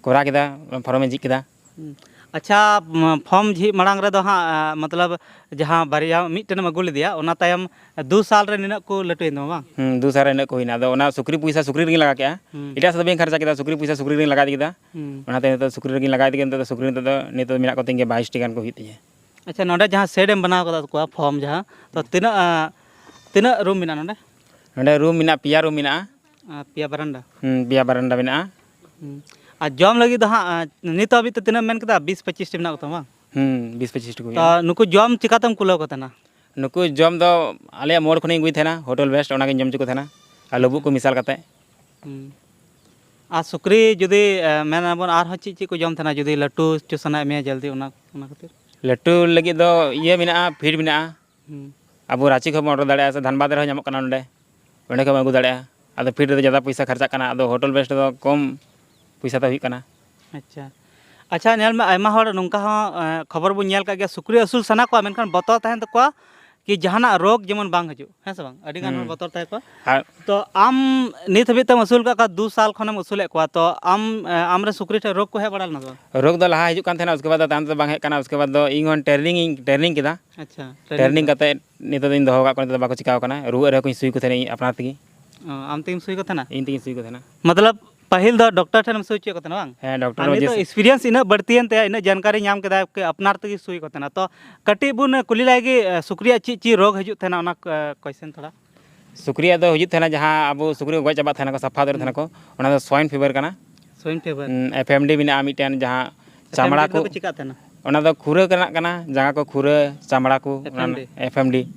ᱠᱚᱨᱟᱣ ᱠᱮᱫᱟ, ᱯᱷᱟᱨᱢᱤᱧ ᱡᱷᱤᱡ ᱠᱮᱫᱟ᱾ ᱦᱩᱸ᱾ ᱟᱪᱪᱷᱟ, ᱯᱷᱚᱨᱢ ᱡᱷᱤᱡ ᱢᱟᱲᱟᱝ ᱨᱮᱫᱚ ᱦᱟᱸᱜ, ᱢᱚᱛᱞᱚᱵ, ᱡᱟᱦᱟᱸ ᱵᱟᱨᱭᱟ ᱢᱤᱫᱴᱮᱱ ᱮᱢ ᱟᱹᱜᱩ ᱞᱮᱫᱮᱭᱟ, ᱚᱱᱟ ᱛᱟᱭᱚᱢ ᱫᱩ ᱥᱟᱞ ᱨᱮ ᱱᱤᱱᱟᱹᱜ ᱠᱚ ᱞᱟᱹᱴᱩᱭᱮᱱ ᱛᱟᱢᱟ, ᱵᱟᱝ? ᱦᱩᱸ, ᱫᱩ ᱥᱟᱞ ᱨᱮ ᱤᱱᱟᱹᱜ ᱠᱚ ᱦᱩᱭᱱᱟ᱾ ᱟᱫᱚ ᱚᱱᱟ ᱥᱩᱠᱨᱤ ᱯᱚᱭᱥᱟ ᱥᱩᱠᱨᱤ ᱨᱮᱜᱤᱧ ᱞᱟᱜᱟ ᱠᱮᱫᱟ᱾ ᱦᱩᱸ᱾ ᱮᱴᱟᱜ ᱥᱮᱫ ᱫᱚ ᱵᱟᱹᱧ ᱠᱷᱚᱨᱪᱟ ᱠᱮᱫᱟ, ᱥᱩᱠᱨᱤ ᱯᱚᱭᱥᱟ ᱥᱩᱠᱨᱤ ᱨᱮᱜᱤᱧ ᱞᱟᱜᱟ ᱤᱫᱤ ᱠᱮᱫᱟ᱾ ᱦᱩᱸ᱾ ᱚᱱᱟᱛᱮ ᱱᱤᱛᱚᱜ ᱥᱩᱠᱨᱤ ᱨᱮᱜᱤᱧ ᱞᱟᱜᱟ ᱤᱫᱤ ᱠᱮᱫᱟ᱾ ᱱᱤᱛᱚᱜ ᱫᱚ ᱥᱩᱠᱨᱤ ᱱᱤᱛᱚᱜ ᱫᱚ ᱱᱤᱛᱚᱜ ᱫᱚ ᱢᱮᱱᱟᱜ ᱠᱚᱛᱤᱧ ᱜᱮᱭᱟ ᱵᱟᱭᱤᱥ ᱴᱤ ᱜᱟᱱ ᱠᱚ ᱦᱩᱭᱩᱜ ᱛᱤᱧᱟ᱾ ᱟᱪᱪᱷᱟ, ᱱᱚᱰᱮ ᱡᱟᱦᱟᱸ ᱥᱮᱰ ᱮᱢ ᱵᱮᱱᱟᱣ ᱠᱟᱫᱟ ᱠᱚᱣᱟ ᱯᱷᱚᱨᱢ ᱡᱟᱦᱟᱸ, ᱛᱚ ᱛᱤᱱᱟᱹᱜ, ᱟᱸ, ᱛᱤᱱᱟᱹᱜ ᱨᱩᱢ ᱢᱮᱱᱟᱜᱼᱟ ᱱᱚᱰᱮ? ᱱᱚᱰᱮ ᱨᱩᱢ ᱢᱮᱱᱟᱜᱼᱟ, ᱯᱮᱭᱟ ᱨᱩᱢ ᱢᱮᱱᱟᱜᱼᱟ᱾ ᱟᱨ ᱯᱮᱭᱟ ᱵᱟᱨᱟᱱᱰᱟ? ᱦᱩᱸ, ᱯᱮᱭᱟ ᱵᱟᱨᱟᱱᱰᱟ ᱢᱮᱱᱟᱜᱼᱟ᱾ ᱦᱩᱸ᱾ ᱟᱨ ᱡᱚᱢ ᱞᱟᱹᱜᱤᱫ ᱫᱚ ᱦᱟᱸᱜ, ᱟᱸ, ᱱᱤᱛ ᱦᱟᱹᱵᱤᱡ ᱛᱮ ᱛᱤᱱᱟᱹᱜ ᱮᱢ ᱢᱮᱱ ᱠᱮᱫᱟ? ᱵᱤᱥ ᱯᱚᱸᱪᱤᱥ ᱴᱤ ᱢᱮᱱᱟᱜ ᱠᱚ ᱛᱟᱢᱟ, ᱵᱟᱝ? ᱦᱩᱸ, ᱵᱤᱥ ᱯᱚᱸᱪᱤᱥ ᱴᱤ ᱠᱚ ᱛᱚ ᱦᱩᱭᱩᱜᱼᱟ᱾ ᱱᱩᱠᱩ ᱡᱚᱢ ᱪᱤᱠᱟᱛᱮᱢ ᱠᱩᱞᱟᱹᱣ ᱠᱚ ᱛᱟᱦᱮᱱᱟ? ᱱᱩᱠᱩ ᱡᱚᱢ ᱫᱚ ᱟᱞᱮᱭᱟᱜ ᱢᱳᱲ ᱠᱷᱚᱱᱤᱧ ᱟᱹᱜᱩᱭ ᱛᱟᱦᱮᱱᱟ, ᱦᱳᱴᱮᱞ ᱵᱮᱥᱴ, ᱚᱱᱟᱜᱤᱧ ᱡᱚᱢ ᱦᱚᱪᱚ ᱠᱚ ᱛᱟᱦᱮᱱᱟ᱾ ᱟᱨ ᱞᱩᱵᱩᱜ ᱠᱚ ᱢᱮᱥᱟᱞ ᱠᱟᱛᱮ᱾ ᱦᱩᱸ᱾ ᱟᱨ ᱥᱩᱠᱨᱤ ᱡᱩᱫᱤ, ᱮ, ᱢᱮᱱᱟᱵᱚᱱ ᱟᱨᱦᱚᱸ ᱪᱮᱫ ᱪᱮᱫ ᱠᱚ ᱡᱚᱢ ᱛᱟᱦᱮᱱᱟ ᱡᱩᱫᱤ ᱞᱟᱹᱴᱩ ᱦᱚᱪᱚ ᱥᱟᱱᱟᱭᱮᱫ ᱢᱮᱭᱟ ᱡᱚᱞᱫᱤ, ᱚᱱᱟ, ᱚᱱᱟ ᱠᱷᱟᱹᱛᱤᱨ? ᱞᱟᱹᱴᱩ ᱞᱟᱹᱜᱤᱫ ᱫᱚ ᱤᱭᱟᱹ ᱢᱮᱱᱟᱜᱼᱟ, ᱯᱷᱤᱰ ᱢᱮᱱᱟᱜᱼᱟ᱾ ᱦᱩᱸ᱾ ᱟᱵᱚ ᱨᱟᱸᱪᱤ ᱠᱷᱚᱱ ᱵᱚᱱ ᱚᱰᱟᱨ ᱫᱟᱲᱮᱭᱟᱜᱼᱟ, ᱥᱮ ᱫᱷᱟᱱᱵᱟᱫᱽ ᱨᱮᱦᱚᱸ ᱧᱟᱢᱚᱜ ᱠᱟᱱᱟ ᱱᱚᱰᱮ, ᱚᱸᱰᱮ ᱠᱷᱚᱱ ᱵᱚᱱ ᱟᱹᱜᱩ ᱫᱟᱲᱮᱭᱟᱜᱼᱟ᱾ ᱟᱫᱚ ᱯᱷᱤᱰ ᱨᱮᱫᱚ ᱡᱟᱫᱟ ᱯᱚᱭᱥᱟ ᱠᱷᱚᱨᱪᱟᱜ ᱠᱟᱱᱟ, ᱟᱫᱚ ᱦᱳᱴᱮᱞ ᱵᱮᱥᱴ ᱨᱮᱫᱚ ᱠᱚᱢ ᱯᱚᱭᱥᱟ ᱛᱮ ᱦᱩᱭᱩᱜ ᱠᱟᱱᱟ᱾ ᱟᱪᱪᱷᱟ, ᱟᱪᱪᱷᱟ, ᱧᱮᱞ ᱢᱮ, ᱟᱭᱢᱟ ᱦᱚᱲ ᱱᱚᱝᱠᱟ ᱦᱚᱸ, ᱮ, ᱠᱷᱚᱵᱚᱨ ᱵᱚᱱ ᱧᱮᱞ ᱠᱟᱜ ᱜᱮᱭᱟ, ᱥᱩᱠᱨᱤ ᱟᱹᱥᱩᱞ ᱥᱟᱱᱟ ᱠᱚᱣᱟ, ᱢᱮᱱᱠᱷᱟᱱ ᱵᱚᱛᱚᱨ ᱛᱟᱦᱮᱱ ᱛᱟᱠᱚᱣᱟ ᱠᱤ ᱡᱟᱦᱟᱱᱟᱜ ᱨᱳᱜᱽ ᱡᱮᱢᱚᱱ ᱵᱟᱝ ᱦᱤᱡᱩᱜ, ᱦᱮᱸ ᱥᱮ ᱵᱟᱝ? ᱟᱹᱰᱤ ᱜᱟᱱ ᱦᱚᱲ ᱦᱩᱸ᱾ ᱵᱚᱛᱚᱨ ᱛᱟᱦᱮᱸ ᱠᱚᱣᱟ᱾ ᱟᱨ ᱛᱚ ᱟᱢ ᱱᱤᱛ ᱦᱟᱹᱵᱤᱡ ᱛᱮᱢ ᱟᱹᱥᱩᱞ ᱠᱟᱜ ᱠᱚᱣᱟ, ᱫᱩ ᱥᱟᱞ ᱠᱷᱚᱱᱮᱢ ᱟᱹᱥᱩᱞᱮᱫ ᱠᱚᱣᱟ, ᱛᱚ ᱟᱢ, ᱮ, ᱟᱢᱨᱮ ᱥᱩᱠᱨᱤ ᱴᱷᱮᱱ ᱨᱳᱜᱽ ᱠᱚ ᱦᱮᱡ ᱵᱟᱲᱟ ᱞᱮᱱᱟ ᱥᱮ ᱵᱟᱝ? ᱨᱳᱜᱽ ᱫᱚ ᱞᱟᱦᱟ ᱦᱤᱡᱩᱜ ᱠᱟᱱ ᱛᱟᱦᱮᱱᱟ, ᱩᱥᱠᱮ ᱵᱟᱫᱽ ᱫᱚ ᱛᱟᱭᱚᱢ ᱛᱮᱫᱚ ᱵᱟᱝ ᱦᱮᱡ ᱠᱟᱱᱟ᱾ ᱩᱥᱠᱮ ᱵᱟᱫᱽ ᱫᱚ ᱤᱧ ᱦᱚᱸ ᱴᱨᱮᱱᱤᱝ ᱤᱧ, ᱴᱨᱮᱱᱤᱝ ᱠᱮᱫᱟ᱾ ᱟᱪᱪᱷᱟ, ᱴᱨᱮᱱᱤᱝ ᱴᱨᱮᱱᱤᱝ ᱠᱟᱛᱮ ᱱᱤᱛᱚᱜ ᱫᱚᱧ ᱫᱚᱦᱚ ᱟᱠᱟᱫ ᱠᱚᱣᱟ, ᱱᱤᱛᱚᱜ ᱫᱚ ᱵᱟᱠᱚ ᱪᱤᱠᱟᱣ ᱠᱟᱱᱟ᱾ ᱨᱩᱣᱟᱹᱜ ᱨᱮᱦᱚᱸ ᱠᱚᱧ ᱥᱩᱭ ᱠᱚ ᱛᱟᱦᱮᱱᱟ ᱤᱧ ᱟᱯᱱᱟᱨ ᱛᱮᱜᱮ᱾ ᱚ, ᱟᱢ ᱛᱮᱜᱮᱢ ᱥᱩᱭ ᱠᱚ ᱛᱟᱦᱮᱱᱟ? ᱤᱧ ᱛᱮᱜᱮᱧ ᱥᱩᱭ ᱠᱚ ᱛᱟᱦᱮᱱᱟ᱾ ᱢᱚᱛᱞᱚᱵ, ᱯᱟᱹᱦᱤᱞ ᱫᱚ ᱰᱚᱠᱴᱚᱨ ᱴᱷᱮᱱᱮᱢ ᱥᱩᱭ ᱦᱚᱪᱚᱭᱮᱫ ᱠᱚ ᱛᱟᱦᱮᱱᱟ, ᱵᱟᱝ? ᱦᱮᱸ, ᱰᱚᱠᱴᱚᱨ ᱟᱨ ᱢᱟᱹᱡᱷᱤ ᱱᱤᱛᱚᱜ ᱥᱤ- ᱮᱠᱥᱯᱤᱨᱤᱭᱮᱱᱥ ᱤᱱᱟᱹᱜ ᱵᱟᱹᱲᱛᱤᱭᱮᱱ ᱛᱟᱭᱟ, ᱤᱱᱟᱹᱜ ᱡᱟᱱᱠᱟᱨᱤ ᱧᱟᱢ ᱠᱮᱫᱟᱭ ᱠᱤ ᱟᱯᱱᱟᱨ ᱛᱮᱜᱮ ᱥᱩᱭ ᱠᱚ ᱛᱟᱦᱮᱱᱟ᱾ ᱛᱚ, ᱠᱟᱹᱴᱤᱡ ᱵᱚᱱ ᱠᱩᱞᱤ ᱞᱟᱭ ᱜᱮ, ᱮ, ᱥᱩᱠᱨᱤᱭᱟᱜ ᱪᱮᱫ ᱪᱮᱫ ᱨᱳᱜᱽ ᱦᱤᱡᱩᱜ ᱛᱟᱦᱮᱱᱟ, ᱚᱱᱟ, ᱮ, ᱠᱚᱭᱥᱮᱱ ᱛᱷᱚᱲᱟ᱾ ᱥᱩᱠᱨᱤᱭᱟᱜ ᱫᱚ ᱦᱤᱡᱩᱜ ᱛᱟᱦᱮᱱᱟ, ᱡᱟᱦᱟᱸ ᱟᱵᱚ ᱥᱩᱠᱨᱤ ᱠᱚ ᱜᱚᱡ ᱪᱟᱵᱟᱜ ᱛᱟᱦᱮᱱᱟ ᱠᱚ, ᱥᱟᱯᱷᱟ ᱩᱛᱟᱹᱨ ᱛᱟᱦᱮᱱᱟ ᱠᱚ, ᱚᱱᱟ ᱫᱚ ᱥᱣᱟᱭᱤᱱ ᱯᱷᱤᱵᱷᱟᱨ ᱠᱟᱱᱟ᱾ ᱥᱣᱟᱭᱤᱱ ᱯᱷᱤᱵᱷᱟᱨ᱾ ᱦᱩᱸ, ᱮᱯᱷ ᱮᱢ ᱰᱤ ᱢᱮᱱᱟᱜᱼᱟ ᱢᱤᱫᱴᱮᱱ, ᱡᱟᱦᱟᱸ ᱮᱯᱷ ᱮᱢ ᱰᱤ ᱪᱟᱢᱲᱟ ᱠᱚ᱾ ᱫᱚᱠᱚ ᱪᱤᱠᱟᱜ ᱛᱟᱦᱮᱱᱟ? ᱚᱱᱟ ᱫᱚ ᱠᱷᱩᱨᱟᱹ ᱨᱮᱱᱟᱜ ᱠᱟᱱᱟ, ᱡᱟᱸᱜᱟ ᱠᱚ ᱠᱷᱩᱨᱟᱹ, ᱪᱟᱢᱲᱟ ᱠᱚ, ᱮᱯᱷ ᱮᱢ ᱰᱤ᱾ ᱚᱱᱟ ᱮᱯᱷ ᱮᱢ ᱰᱤ᱾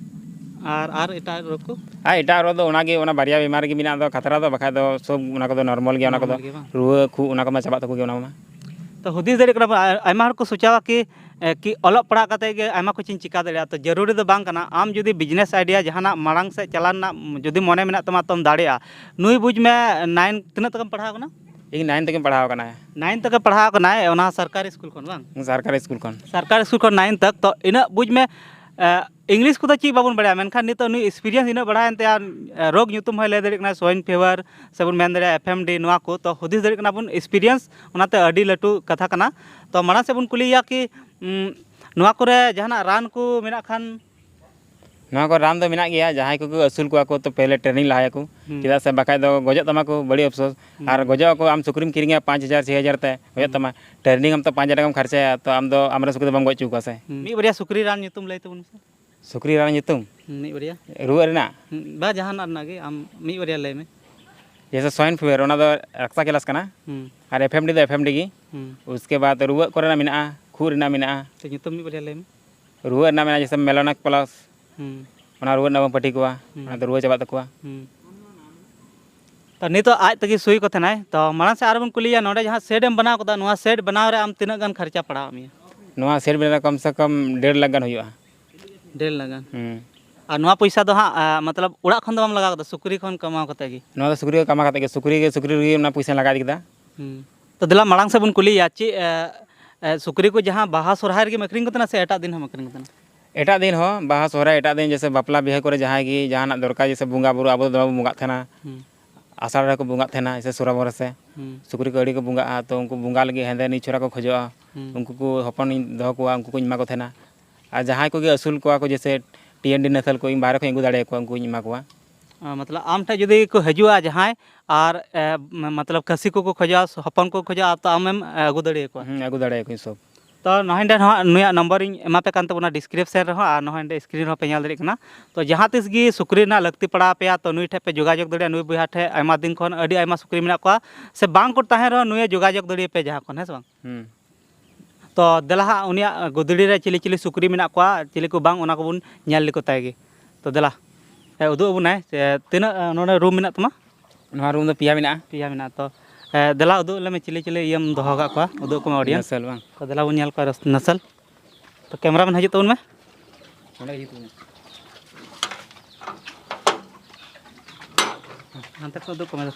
ᱟᱨ, ᱟᱨ ᱮᱴᱟᱜ ᱨᱳᱜᱽ ᱠᱚ? ᱟᱨ ᱮᱴᱟᱜ ᱨᱳᱜᱽ ᱫᱚ ᱚᱱᱟᱜᱮ, ᱚᱱᱟ ᱵᱟᱨᱭᱟ ᱵᱤᱢᱟᱨ ᱜᱮ ᱢᱮᱱᱟᱜ ᱫᱚ ᱠᱷᱟᱛᱨᱟ ᱫᱚ, ᱵᱟᱠᱷᱟᱡ ᱫᱚ ᱥᱚᱵ ᱚᱱᱟ ᱠᱚᱫᱚ ᱱᱚᱨᱢᱟᱞ ᱜᱮᱭᱟ, ᱚᱱᱟ ᱠᱚᱫᱚ ᱱᱚᱨᱢᱟᱞ ᱜᱮ ᱵᱟᱝ? ᱨᱩᱣᱟᱹ ᱠᱷᱩᱜ ᱚᱱᱟ ᱠᱚᱢᱟ ᱪᱟᱵᱟᱜ ᱛᱟᱠᱚ ᱜᱮᱭᱟ ᱚᱱᱟ ᱢᱟ᱾ ᱛᱚ ᱦᱩᱫᱤᱥ ᱫᱟᱲᱮᱭᱟᱜ ᱠᱟᱱᱟ ᱵᱚᱱ, ᱟᱭ-, ᱟᱭᱢᱟ ᱦᱚᱲ ᱠᱚ ᱥᱚᱪᱟᱣᱟ ᱠᱤ, ᱮ, ᱠᱤ ᱚᱞᱚᱜ ᱯᱟᱲᱦᱟᱜ ᱠᱟᱛᱮ ᱜᱮ ᱟᱭᱢᱟ ᱠᱤᱪᱷᱩᱧ ᱪᱤᱠᱟ ᱫᱟᱲᱮᱭᱟᱜᱼᱟ᱾ ᱛᱚ ᱡᱟᱹᱨᱩᱲᱤ ᱫᱚ ᱵᱟᱝ ᱠᱟᱱᱟ, ᱟᱢ ᱡᱩᱫᱤ ᱵᱤᱡᱽᱱᱮᱥ ᱟᱭᱰᱤᱭᱟ ᱡᱟᱦᱟᱱᱟᱜ ᱢᱟᱲᱟᱝ ᱥᱮᱫ ᱪᱟᱞᱟᱣ ᱨᱮᱱᱟᱜ ᱡᱩᱫᱤ ᱢᱚᱱᱮ ᱢᱮᱱᱟᱜ ᱛᱟᱢᱟ ᱛᱚᱢ ᱫᱟᱲᱮᱭᱟᱜᱼᱟ᱾ ᱱᱩᱭ ᱵᱩᱡᱽ ᱢᱮ, ᱱᱟᱭᱤᱱ ᱛᱤᱱᱟᱹᱜ ᱛᱮᱜᱮᱢ ᱯᱟᱲᱦᱟᱣ ᱠᱟᱱᱟ? ᱤᱧ ᱱᱟᱭᱤᱱ ᱛᱮᱜᱮᱧ ᱯᱟᱲᱦᱟᱣ ᱠᱟᱱᱟ᱾ ᱱᱟᱭᱤᱱ ᱛᱮᱜᱮ ᱯᱟᱲᱦᱟᱣ ᱠᱟᱱᱟᱭ, ᱚᱱᱟ ᱥᱚᱨᱠᱟᱨᱤ ᱥᱠᱩᱞ ᱠᱷᱚᱱ, ᱵᱟᱝ? ᱥᱚᱨᱠᱟᱨᱤ ᱥᱠᱩᱞ ᱠᱷᱚᱱ᱾ ᱥᱚᱨᱠᱟᱨᱤ ᱥᱠᱩᱞ ᱠᱷᱚᱱ ᱱᱟᱭᱤᱱ ᱛᱚᱠ, ᱛᱚ ᱤᱱᱟᱹᱜ ᱵᱩᱡᱽ ᱢᱮ, ᱤᱝᱞᱤᱥ ᱠᱚᱫᱚ ᱪᱮᱫ ᱵᱟᱵᱚᱱ ᱵᱟᱲᱟᱭᱟ, ᱢᱮᱱᱠᱷᱟᱱ ᱱᱤᱛᱚᱜ ᱱᱩᱭ ᱮᱠᱥᱯᱤᱨᱤᱭᱮᱱᱥ ᱤᱱᱟᱹᱜ ᱵᱟᱲᱟᱭᱮᱱ ᱛᱟᱭᱟ᱾ ᱨᱳᱜᱽ ᱧᱩᱛᱩᱢ ᱦᱚᱸᱭ ᱞᱟᱹᱭ ᱫᱟᱲᱮᱭᱟᱜ ᱠᱟᱱᱟ, ᱥᱳᱭᱤᱱ ᱯᱷᱤᱵᱷᱟᱨ ᱥᱮᱵᱚᱱ ᱢᱮᱱ ᱫᱟᱲᱮᱭᱟᱜᱼᱟ ᱮᱯᱷ ᱮᱢ ᱰᱤ, ᱱᱚᱣᱟ ᱠᱚ᱾ ᱛᱚ ᱦᱩᱫᱤᱥ ᱫᱟᱲᱮᱭᱟᱜ ᱠᱟᱱᱟ ᱵᱚᱱ, ᱮᱠᱥᱯᱤᱨᱤᱭᱮᱱᱥ ᱚᱱᱟᱛᱮ ᱟᱹᱰᱤ ᱞᱟᱹᱴᱩ ᱠᱟᱛᱷᱟ ᱠᱟᱱᱟ᱾ ᱛᱚ ᱢᱟᱲᱟᱝ ᱥᱮᱫ ᱵᱚᱱ ᱠᱩᱞᱤᱭᱮᱭᱟ ᱠᱤ ᱩᱸ, ᱱᱚᱣᱟ ᱠᱚᱨᱮ ᱡᱟᱦᱟᱱᱟᱜ ᱨᱟᱱ ᱠᱚ ᱢᱮᱱᱟᱜ ᱠᱷᱟᱱ? ᱱᱚᱣᱟ ᱠᱚ ᱨᱟᱱ ᱫᱚ ᱢᱮᱱᱟᱜ ᱜᱮᱭᱟ᱾ ᱡᱟᱦᱟᱸᱭ ᱠᱚᱠᱚ ᱟᱹᱥᱩᱞ ᱠᱚᱣᱟ ᱠᱚ, ᱛᱚ ᱯᱮᱦᱞᱮ ᱴᱨᱮᱱᱤᱝ ᱞᱟᱦᱟᱭᱟᱠᱚ, ᱦᱩᱸ᱾ ᱪᱮᱫᱟᱜ ᱥᱮ ᱵᱟᱠᱷᱟᱡ ᱫᱚ ᱜᱚᱡᱚᱜ ᱛᱟᱢᱟ ᱠᱚ, ᱵᱟᱹᱲᱤᱡ ᱟᱯᱥᱳᱥ᱾ ᱦᱩᱸ᱾ ᱟᱨ ᱜᱚᱡᱚᱜ ᱟᱠᱚ, ᱟᱢ ᱥᱩᱠᱨᱤᱢ ᱠᱤᱨᱤᱧᱟ ᱯᱟᱸᱪ ᱦᱟᱡᱟᱨ ᱪᱷᱚᱭ ᱦᱟᱡᱟᱨ ᱛᱮ, ᱜᱚᱡᱚᱜ ᱦᱩᱸ᱾ ᱛᱟᱢᱟ᱾ ᱴᱨᱮᱱᱤᱝ ᱟᱢ ᱛᱚ ᱯᱟᱸᱪ ᱦᱟᱡᱟᱨ ᱴᱟᱠᱟᱢ ᱠᱷᱚᱨᱪᱟᱭᱟ, ᱛᱚ ᱟᱢ ᱫᱚ ᱟᱢᱨᱮᱱ ᱥᱩᱠᱨᱤ ᱫᱚ ᱵᱟᱢ ᱜᱚᱡ ᱦᱚᱪᱚ ᱠᱚᱣᱟ ᱥᱮ᱾ ᱦᱩᱸ᱾ ᱢᱤᱫ ᱵᱟᱨᱭᱟ ᱥᱩᱠᱨᱤ ᱨᱟᱱ ᱧᱩᱛᱩᱢ ᱞᱟᱹᱭ ᱛᱟᱵᱚᱱ ᱢᱮᱥᱮ᱾ ᱥᱩᱠᱨᱤ ᱨᱟᱱ ᱧᱩᱛᱩᱢ? ᱦᱩᱸ, ᱢᱤᱫ ᱵᱟᱨᱭᱟ᱾ ᱨᱩᱣᱟᱹᱜ ᱨᱮᱱᱟᱜ? ᱦᱩᱸ, ᱵᱟ, ᱡᱟᱦᱟᱱᱟᱜ ᱨᱮᱱᱟᱜ ᱜᱮ, ᱟᱢ ᱢᱤᱫ ᱵᱟᱨᱭᱟ ᱞᱟᱹᱭ ᱢᱮ᱾ ᱡᱮᱭᱥᱮ ᱥᱣᱟᱭᱤᱱ ᱯᱷᱤᱵᱷᱟᱨ, ᱚᱱᱟ ᱫᱚ ᱨᱟᱠᱥᱟ ᱠᱮᱞᱟᱥ ᱠᱟᱱᱟ᱾ ᱦᱩᱸ᱾ ᱟᱨ ᱮᱯᱷ ᱮᱢ ᱰᱤ ᱫᱚ ᱮᱯᱷ ᱮᱢ ᱰᱤ ᱜᱮ᱾ ᱦᱩᱸ᱾ ᱩᱥᱠᱮ ᱵᱟᱫ ᱨᱩᱣᱟᱹᱜ ᱠᱚᱨᱮᱱᱟᱜ ᱢᱮᱱᱟᱜᱼᱟ, ᱠᱷᱩᱜ ᱨᱮᱱᱟᱜ ᱢᱮᱱᱟᱜᱼᱟ᱾ ᱛᱚ, ᱧᱩᱛᱩᱢ ᱢᱤᱫ ᱵᱟᱨᱭᱟ ᱞᱟᱹᱭ ᱢᱮ᱾ ᱨᱩᱣᱟᱹᱜ ᱨᱮᱱᱟᱜ ᱢᱮᱱᱟᱜᱼᱟ, ᱡᱮᱭᱥᱮ ᱢᱮᱞᱳᱱᱮᱠ ᱯᱞᱟᱥ, ᱦᱩᱸ᱾ ᱚᱱᱟ ᱨᱩᱣᱟᱹᱜ ᱨᱮᱱᱟᱜ ᱵᱚᱱ ᱯᱟᱹᱴᱤ ᱠᱚᱣᱟ, ᱦᱩᱸ᱾ ᱚᱱᱟ ᱫᱚ ᱨᱩᱣᱟᱹ ᱪᱟᱵᱟᱜ ᱛᱟᱠᱚᱣᱟ᱾ ᱦᱩᱸ᱾ ᱛᱚ, ᱱᱤᱛᱚᱜ ᱟᱡ ᱛᱮᱜᱮ ᱥᱩᱭ ᱠᱚ ᱛᱟᱦᱮᱱᱟᱭ᱾ ᱛᱚ, ᱢᱟᱲᱟᱝ ᱥᱮᱫ ᱟᱨᱚ ᱵᱚᱱ ᱠᱩᱞᱤᱭᱮᱭᱟ, ᱱᱚᱰᱮ ᱡᱟᱦᱟᱸ ᱥᱮᱰ ᱮᱢ ᱵᱮᱱᱟᱣ ᱠᱟᱫᱟ, ᱱᱚᱣᱟ ᱥᱮᱰ ᱵᱮᱱᱟᱣ ᱨᱮ ᱟᱢ ᱛᱤᱱᱟᱹᱜ ᱜᱟᱱ ᱠᱷᱚᱨᱪᱟ ᱯᱟᱲᱟᱣᱟᱜ ᱢᱮᱭᱟ? ᱱᱚᱣᱟ ᱥᱮᱰ ᱵᱮᱱᱟᱣ ᱨᱮ ᱠᱚᱢ ᱥᱮ ᱠᱚᱢ ᱰᱮᱲ ᱞᱟᱠᱷ ᱜᱟᱱ ᱦᱩᱭᱩᱜᱼᱟ᱾ ᱰᱮᱲ ᱞᱟᱠᱷ ᱜᱟᱱ? ᱦᱩᱸ᱾ ᱟᱨ ᱱᱚᱣᱟ ᱯᱚᱭᱥᱟ ᱫᱚ ᱦᱟᱸᱜ, ᱟ, ᱢᱚᱛᱞᱚᱵ ᱚᱲᱟᱜ ᱠᱷᱚᱱ ᱫᱚ ᱵᱟᱢ ᱞᱟᱜᱟᱣ ᱠᱟᱫᱟ, ᱥᱩᱠᱨᱤ ᱠᱷᱚᱱ ᱠᱟᱢᱟᱣ ᱠᱟᱛᱮ ᱜᱮ? ᱱᱚᱣᱟ ᱫᱚ ᱥᱩᱠᱨᱤ ᱠᱚ ᱠᱟᱢᱟᱣ ᱠᱟᱛᱮ ᱜᱮ, ᱥᱩᱠᱨᱤ ᱜᱮ, ᱥᱩᱠᱨᱤ ᱨᱮᱜᱮ ᱚᱱᱟ ᱯᱚᱭᱥᱟᱧ ᱞᱟᱜᱟᱣ ᱠᱮᱫᱟ᱾ ᱦᱩᱸ᱾ ᱛᱚ, ᱫᱮᱞᱟ ᱢᱟᱲᱟᱝ ᱥᱮᱫ ᱵᱚᱱ ᱠᱩᱞᱤᱭᱮᱭᱟ, ᱪᱮᱫ, ᱮ, ᱮ, ᱥᱩᱠᱨᱤ ᱠᱚ ᱡᱟᱦᱟᱸ ᱵᱟᱦᱟ ᱥᱚᱨᱦᱟᱭ ᱨᱮᱜᱮᱢ ᱟᱹᱠᱷᱨᱤᱧ ᱠᱚ ᱛᱟᱦᱮᱱᱟ ᱥᱮ ᱮᱴᱟᱜ ᱫᱤᱱ ᱦᱚᱸᱢ ᱟᱹᱠᱷᱨᱤᱧ ᱠᱚ ᱛᱟᱦᱮᱱᱟ? ᱮᱴᱟᱜ ᱫᱤᱱ ᱦᱚᱸ, ᱵᱟᱦᱟ, ᱥᱚᱦᱨᱟᱭ, ᱮᱴᱟᱜ ᱫᱤᱱ, ᱡᱮᱭᱥᱮ ᱵᱟᱯᱞᱟ ᱵᱤᱦᱟᱹ ᱠᱚᱨᱮ ᱡᱟᱦᱟᱸᱭ ᱜᱮ ᱡᱟᱦᱟᱱᱟᱜ ᱫᱚᱨᱠᱟᱨ, ᱡᱮᱭᱥᱮ ᱵᱚᱸᱜᱟ ᱵᱩᱨᱩ, ᱟᱵᱚ ᱫᱚ ᱫᱚᱢᱮ ᱵᱚᱱ ᱵᱚᱸᱜᱟᱜ ᱛᱟᱦᱮᱱᱟ᱾ ᱦᱩᱸ᱾ ᱟᱥᱟᱲ ᱨᱮᱠᱚ ᱵᱚᱸᱜᱟᱜ ᱛᱟᱦᱮᱱᱟ, ᱡᱮᱭᱥᱮ ᱥᱚᱨᱟᱵᱚᱱ ᱨᱮ ᱥᱮ᱾ ᱦᱩᱸ᱾ ᱥᱩᱠᱨᱤ ᱠᱚ ᱟᱹᱰᱤ ᱠᱚ ᱵᱚᱸᱜᱟᱜᱼᱟ, ᱛᱚ ᱩᱱᱠᱩ ᱵᱚᱸᱜᱟ ᱞᱟᱹᱜᱤᱫ ᱦᱮᱸᱫᱮ ᱱᱤᱪᱷᱚᱨᱟ ᱠᱚ ᱠᱷᱚᱡᱚᱜᱼᱟ᱾ ᱦᱩᱸ᱾ ᱩᱱᱠᱩ ᱠᱚ ᱦᱚᱯᱚᱱᱤᱧ ᱫᱚᱦᱚ ᱠᱚᱣᱟ, ᱩᱱᱠᱩ ᱠᱚᱧ ᱮᱢᱟ ᱠᱚ ᱛᱟᱦᱮᱱᱟ᱾ ᱟᱨ ᱡᱟᱦᱟᱸᱭ ᱠᱚᱜᱮ ᱟᱹᱥᱩᱞ ᱠᱚᱣᱟ ᱠᱚ, ᱡᱮᱭᱥᱮ ᱴᱤ ᱮᱱ ᱰᱤ ᱱᱟᱥᱚᱞ ᱠᱚ, ᱤᱧ ᱵᱟᱦᱨᱮ ᱠᱷᱚᱱ ᱤᱧ ᱟᱹᱜᱩ ᱫᱟᱲᱮᱭᱟᱠᱚᱣᱟ, ᱩᱱᱠᱩᱧ ᱮᱢᱟ ᱠᱚᱣᱟ᱾ ᱟ, ᱢᱚᱛᱞᱚᱵ, ᱟᱢ ᱴᱷᱮᱱ ᱡᱩᱫᱤ ᱠᱚ ᱦᱤᱡᱩᱜᱼᱟ ᱡᱟᱦᱟᱸᱭ, ᱟᱨ, ᱮ, ᱢ-, ᱢᱚᱛᱞᱚᱵ, ᱠᱷᱟᱹᱥᱤ ᱠᱚᱠᱚ ᱠᱷᱚᱡᱚᱜᱼᱟ, ᱦᱚᱯᱚᱱ ᱠᱚ ᱠᱷᱚᱡᱚᱜᱼᱟ, ᱛᱚ ᱟᱢᱮᱢ, ᱮ, ᱟᱹᱜᱩ ᱫᱟᱲᱮᱭᱟᱠᱚᱣᱟ? ᱦᱩᱸ, ᱟᱹᱜᱩ ᱫᱟᱲᱮᱭᱟᱠᱚᱣᱟᱧ ᱥᱚᱵ᱾ ᱛᱚ ᱱᱚᱜᱼᱚᱭ ᱱᱚᱸᱰᱮ ᱱᱚᱣᱟ, ᱱᱩᱭᱟᱜ ᱱᱚᱢᱵᱚᱨ ᱤᱧ ᱮᱢᱟ ᱯᱮ ᱠᱟᱱ ᱛᱟᱵᱚᱱᱟ ᱰᱤᱥᱠᱨᱤᱯᱥᱚᱱ ᱨᱮᱦᱚᱸ, ᱟᱨ ᱱᱚᱜᱼᱚᱭ ᱱᱚᱸᱰᱮ ᱥᱠᱨᱤᱱ ᱨᱮᱦᱚᱸ ᱯᱮ ᱧᱮᱞ ᱫᱟᱲᱮᱭᱟᱜ ᱠᱟᱱᱟ᱾ ᱛᱚ ᱡᱟᱦᱟᱸ ᱛᱤᱥ ᱜᱮ ᱥᱩᱠᱨᱤ ᱨᱮᱱᱟᱜ ᱞᱟᱹᱠᱛᱤ ᱯᱟᱲᱟᱣ ᱟᱯᱮᱭᱟ, ᱛᱚ ᱱᱩᱭ ᱴᱷᱮᱱ ᱯᱮ ᱡᱳᱜᱟᱡᱳᱜᱽ ᱫᱟᱲᱮᱭᱟᱜᱼᱟ᱾ ᱱᱩᱭ ᱵᱚᱭᱦᱟ ᱴᱷᱮᱱ ᱟᱭᱢᱟ ᱫᱤᱱ ᱠᱷᱚᱱ ᱟᱹᱰᱤ ᱟᱭᱢᱟ ᱥᱩᱠᱨᱤ ᱢᱮᱱᱟᱜ ᱠᱚᱣᱟ, ᱥᱮ ᱵᱟᱝ ᱠᱚ ᱛᱟᱦᱮᱸᱱ ᱨᱮᱦᱚᱸ ᱱᱩᱭᱮ ᱡᱳᱜᱟᱡᱳᱜᱽ ᱫᱟᱲᱮᱭᱟᱯᱮᱭᱟ ᱡᱟᱦᱟᱸ ᱠᱷᱚᱱ, ᱦᱮᱸ ᱥᱮ ᱵᱟᱝ? ᱦᱩᱸ᱾ ᱛᱚ ᱫᱮᱞᱟ ᱦᱟᱸᱜ, ᱩᱱᱤᱭᱟᱜ ᱜᱩᱫᱽᱲᱤ ᱨᱮ ᱪᱤᱞᱤ ᱪᱤᱞᱤ ᱥᱩᱠᱨᱤ ᱢᱮᱱᱟᱜ ᱠᱚᱣᱟ, ᱪᱤᱞᱤ ᱠᱚ ᱵᱟᱝ, ᱚᱱᱟ ᱠᱚᱵᱚᱱ ᱧᱮᱞ ᱞᱮᱠᱚ ᱛᱟᱭ ᱜᱮ᱾ ᱛᱚ ᱫᱮᱞᱟ, ᱮ, ᱩᱫᱩᱜ ᱟᱵᱚᱱᱟᱭ ᱡᱮ ᱛᱤᱱᱟᱹᱜ, ᱮ, ᱱᱚᱰᱮ ᱨᱩᱢ ᱢᱮᱱᱟᱜ ᱛᱟᱢᱟ? ᱱᱚᱣᱟ ᱨᱩᱢ ᱫᱚ ᱯᱮᱭᱟ ᱢᱮᱱᱟᱜᱼᱟ᱾ ᱯᱮᱭᱟ ᱢᱮᱱᱟᱜᱼᱟ᱾ ᱛᱚ, ᱮ, ᱫᱮᱞᱟ ᱩᱫᱩᱜ ᱞᱮᱢᱮ, ᱪᱤᱞᱤ ᱪᱤᱞᱤ ᱤᱭᱟᱹᱢ ᱫᱚᱦᱚ ᱟᱠᱟᱫ ᱠᱚᱣᱟ, ᱩᱫᱩᱜ ᱟᱠᱚ ᱢᱮ ᱚᱰᱤᱭᱮᱱᱥ᱾ ᱱᱟᱥᱮᱞ ᱵᱟᱝ? ᱛᱚ ᱫᱮᱞᱟ ᱵᱚᱱ ᱧᱮᱞ ᱠᱚᱣᱟ ᱨᱟᱥ-, ᱱᱟᱥᱮᱞ᱾ ᱛᱚ ᱠᱮᱢᱨᱟ ᱢᱮᱱ ᱦᱤᱡᱩᱜ ᱛᱟᱵᱚᱱ ᱢᱮ᱾ ᱚᱸᱰᱮ ᱦᱤᱡᱩᱜ ᱛᱟᱵᱚᱱ ᱢᱮ᱾ ᱦᱟᱱᱛᱮ ᱠᱷᱚᱱ ᱩᱫᱩᱜ ᱠᱚᱢᱮ ᱫᱚ᱾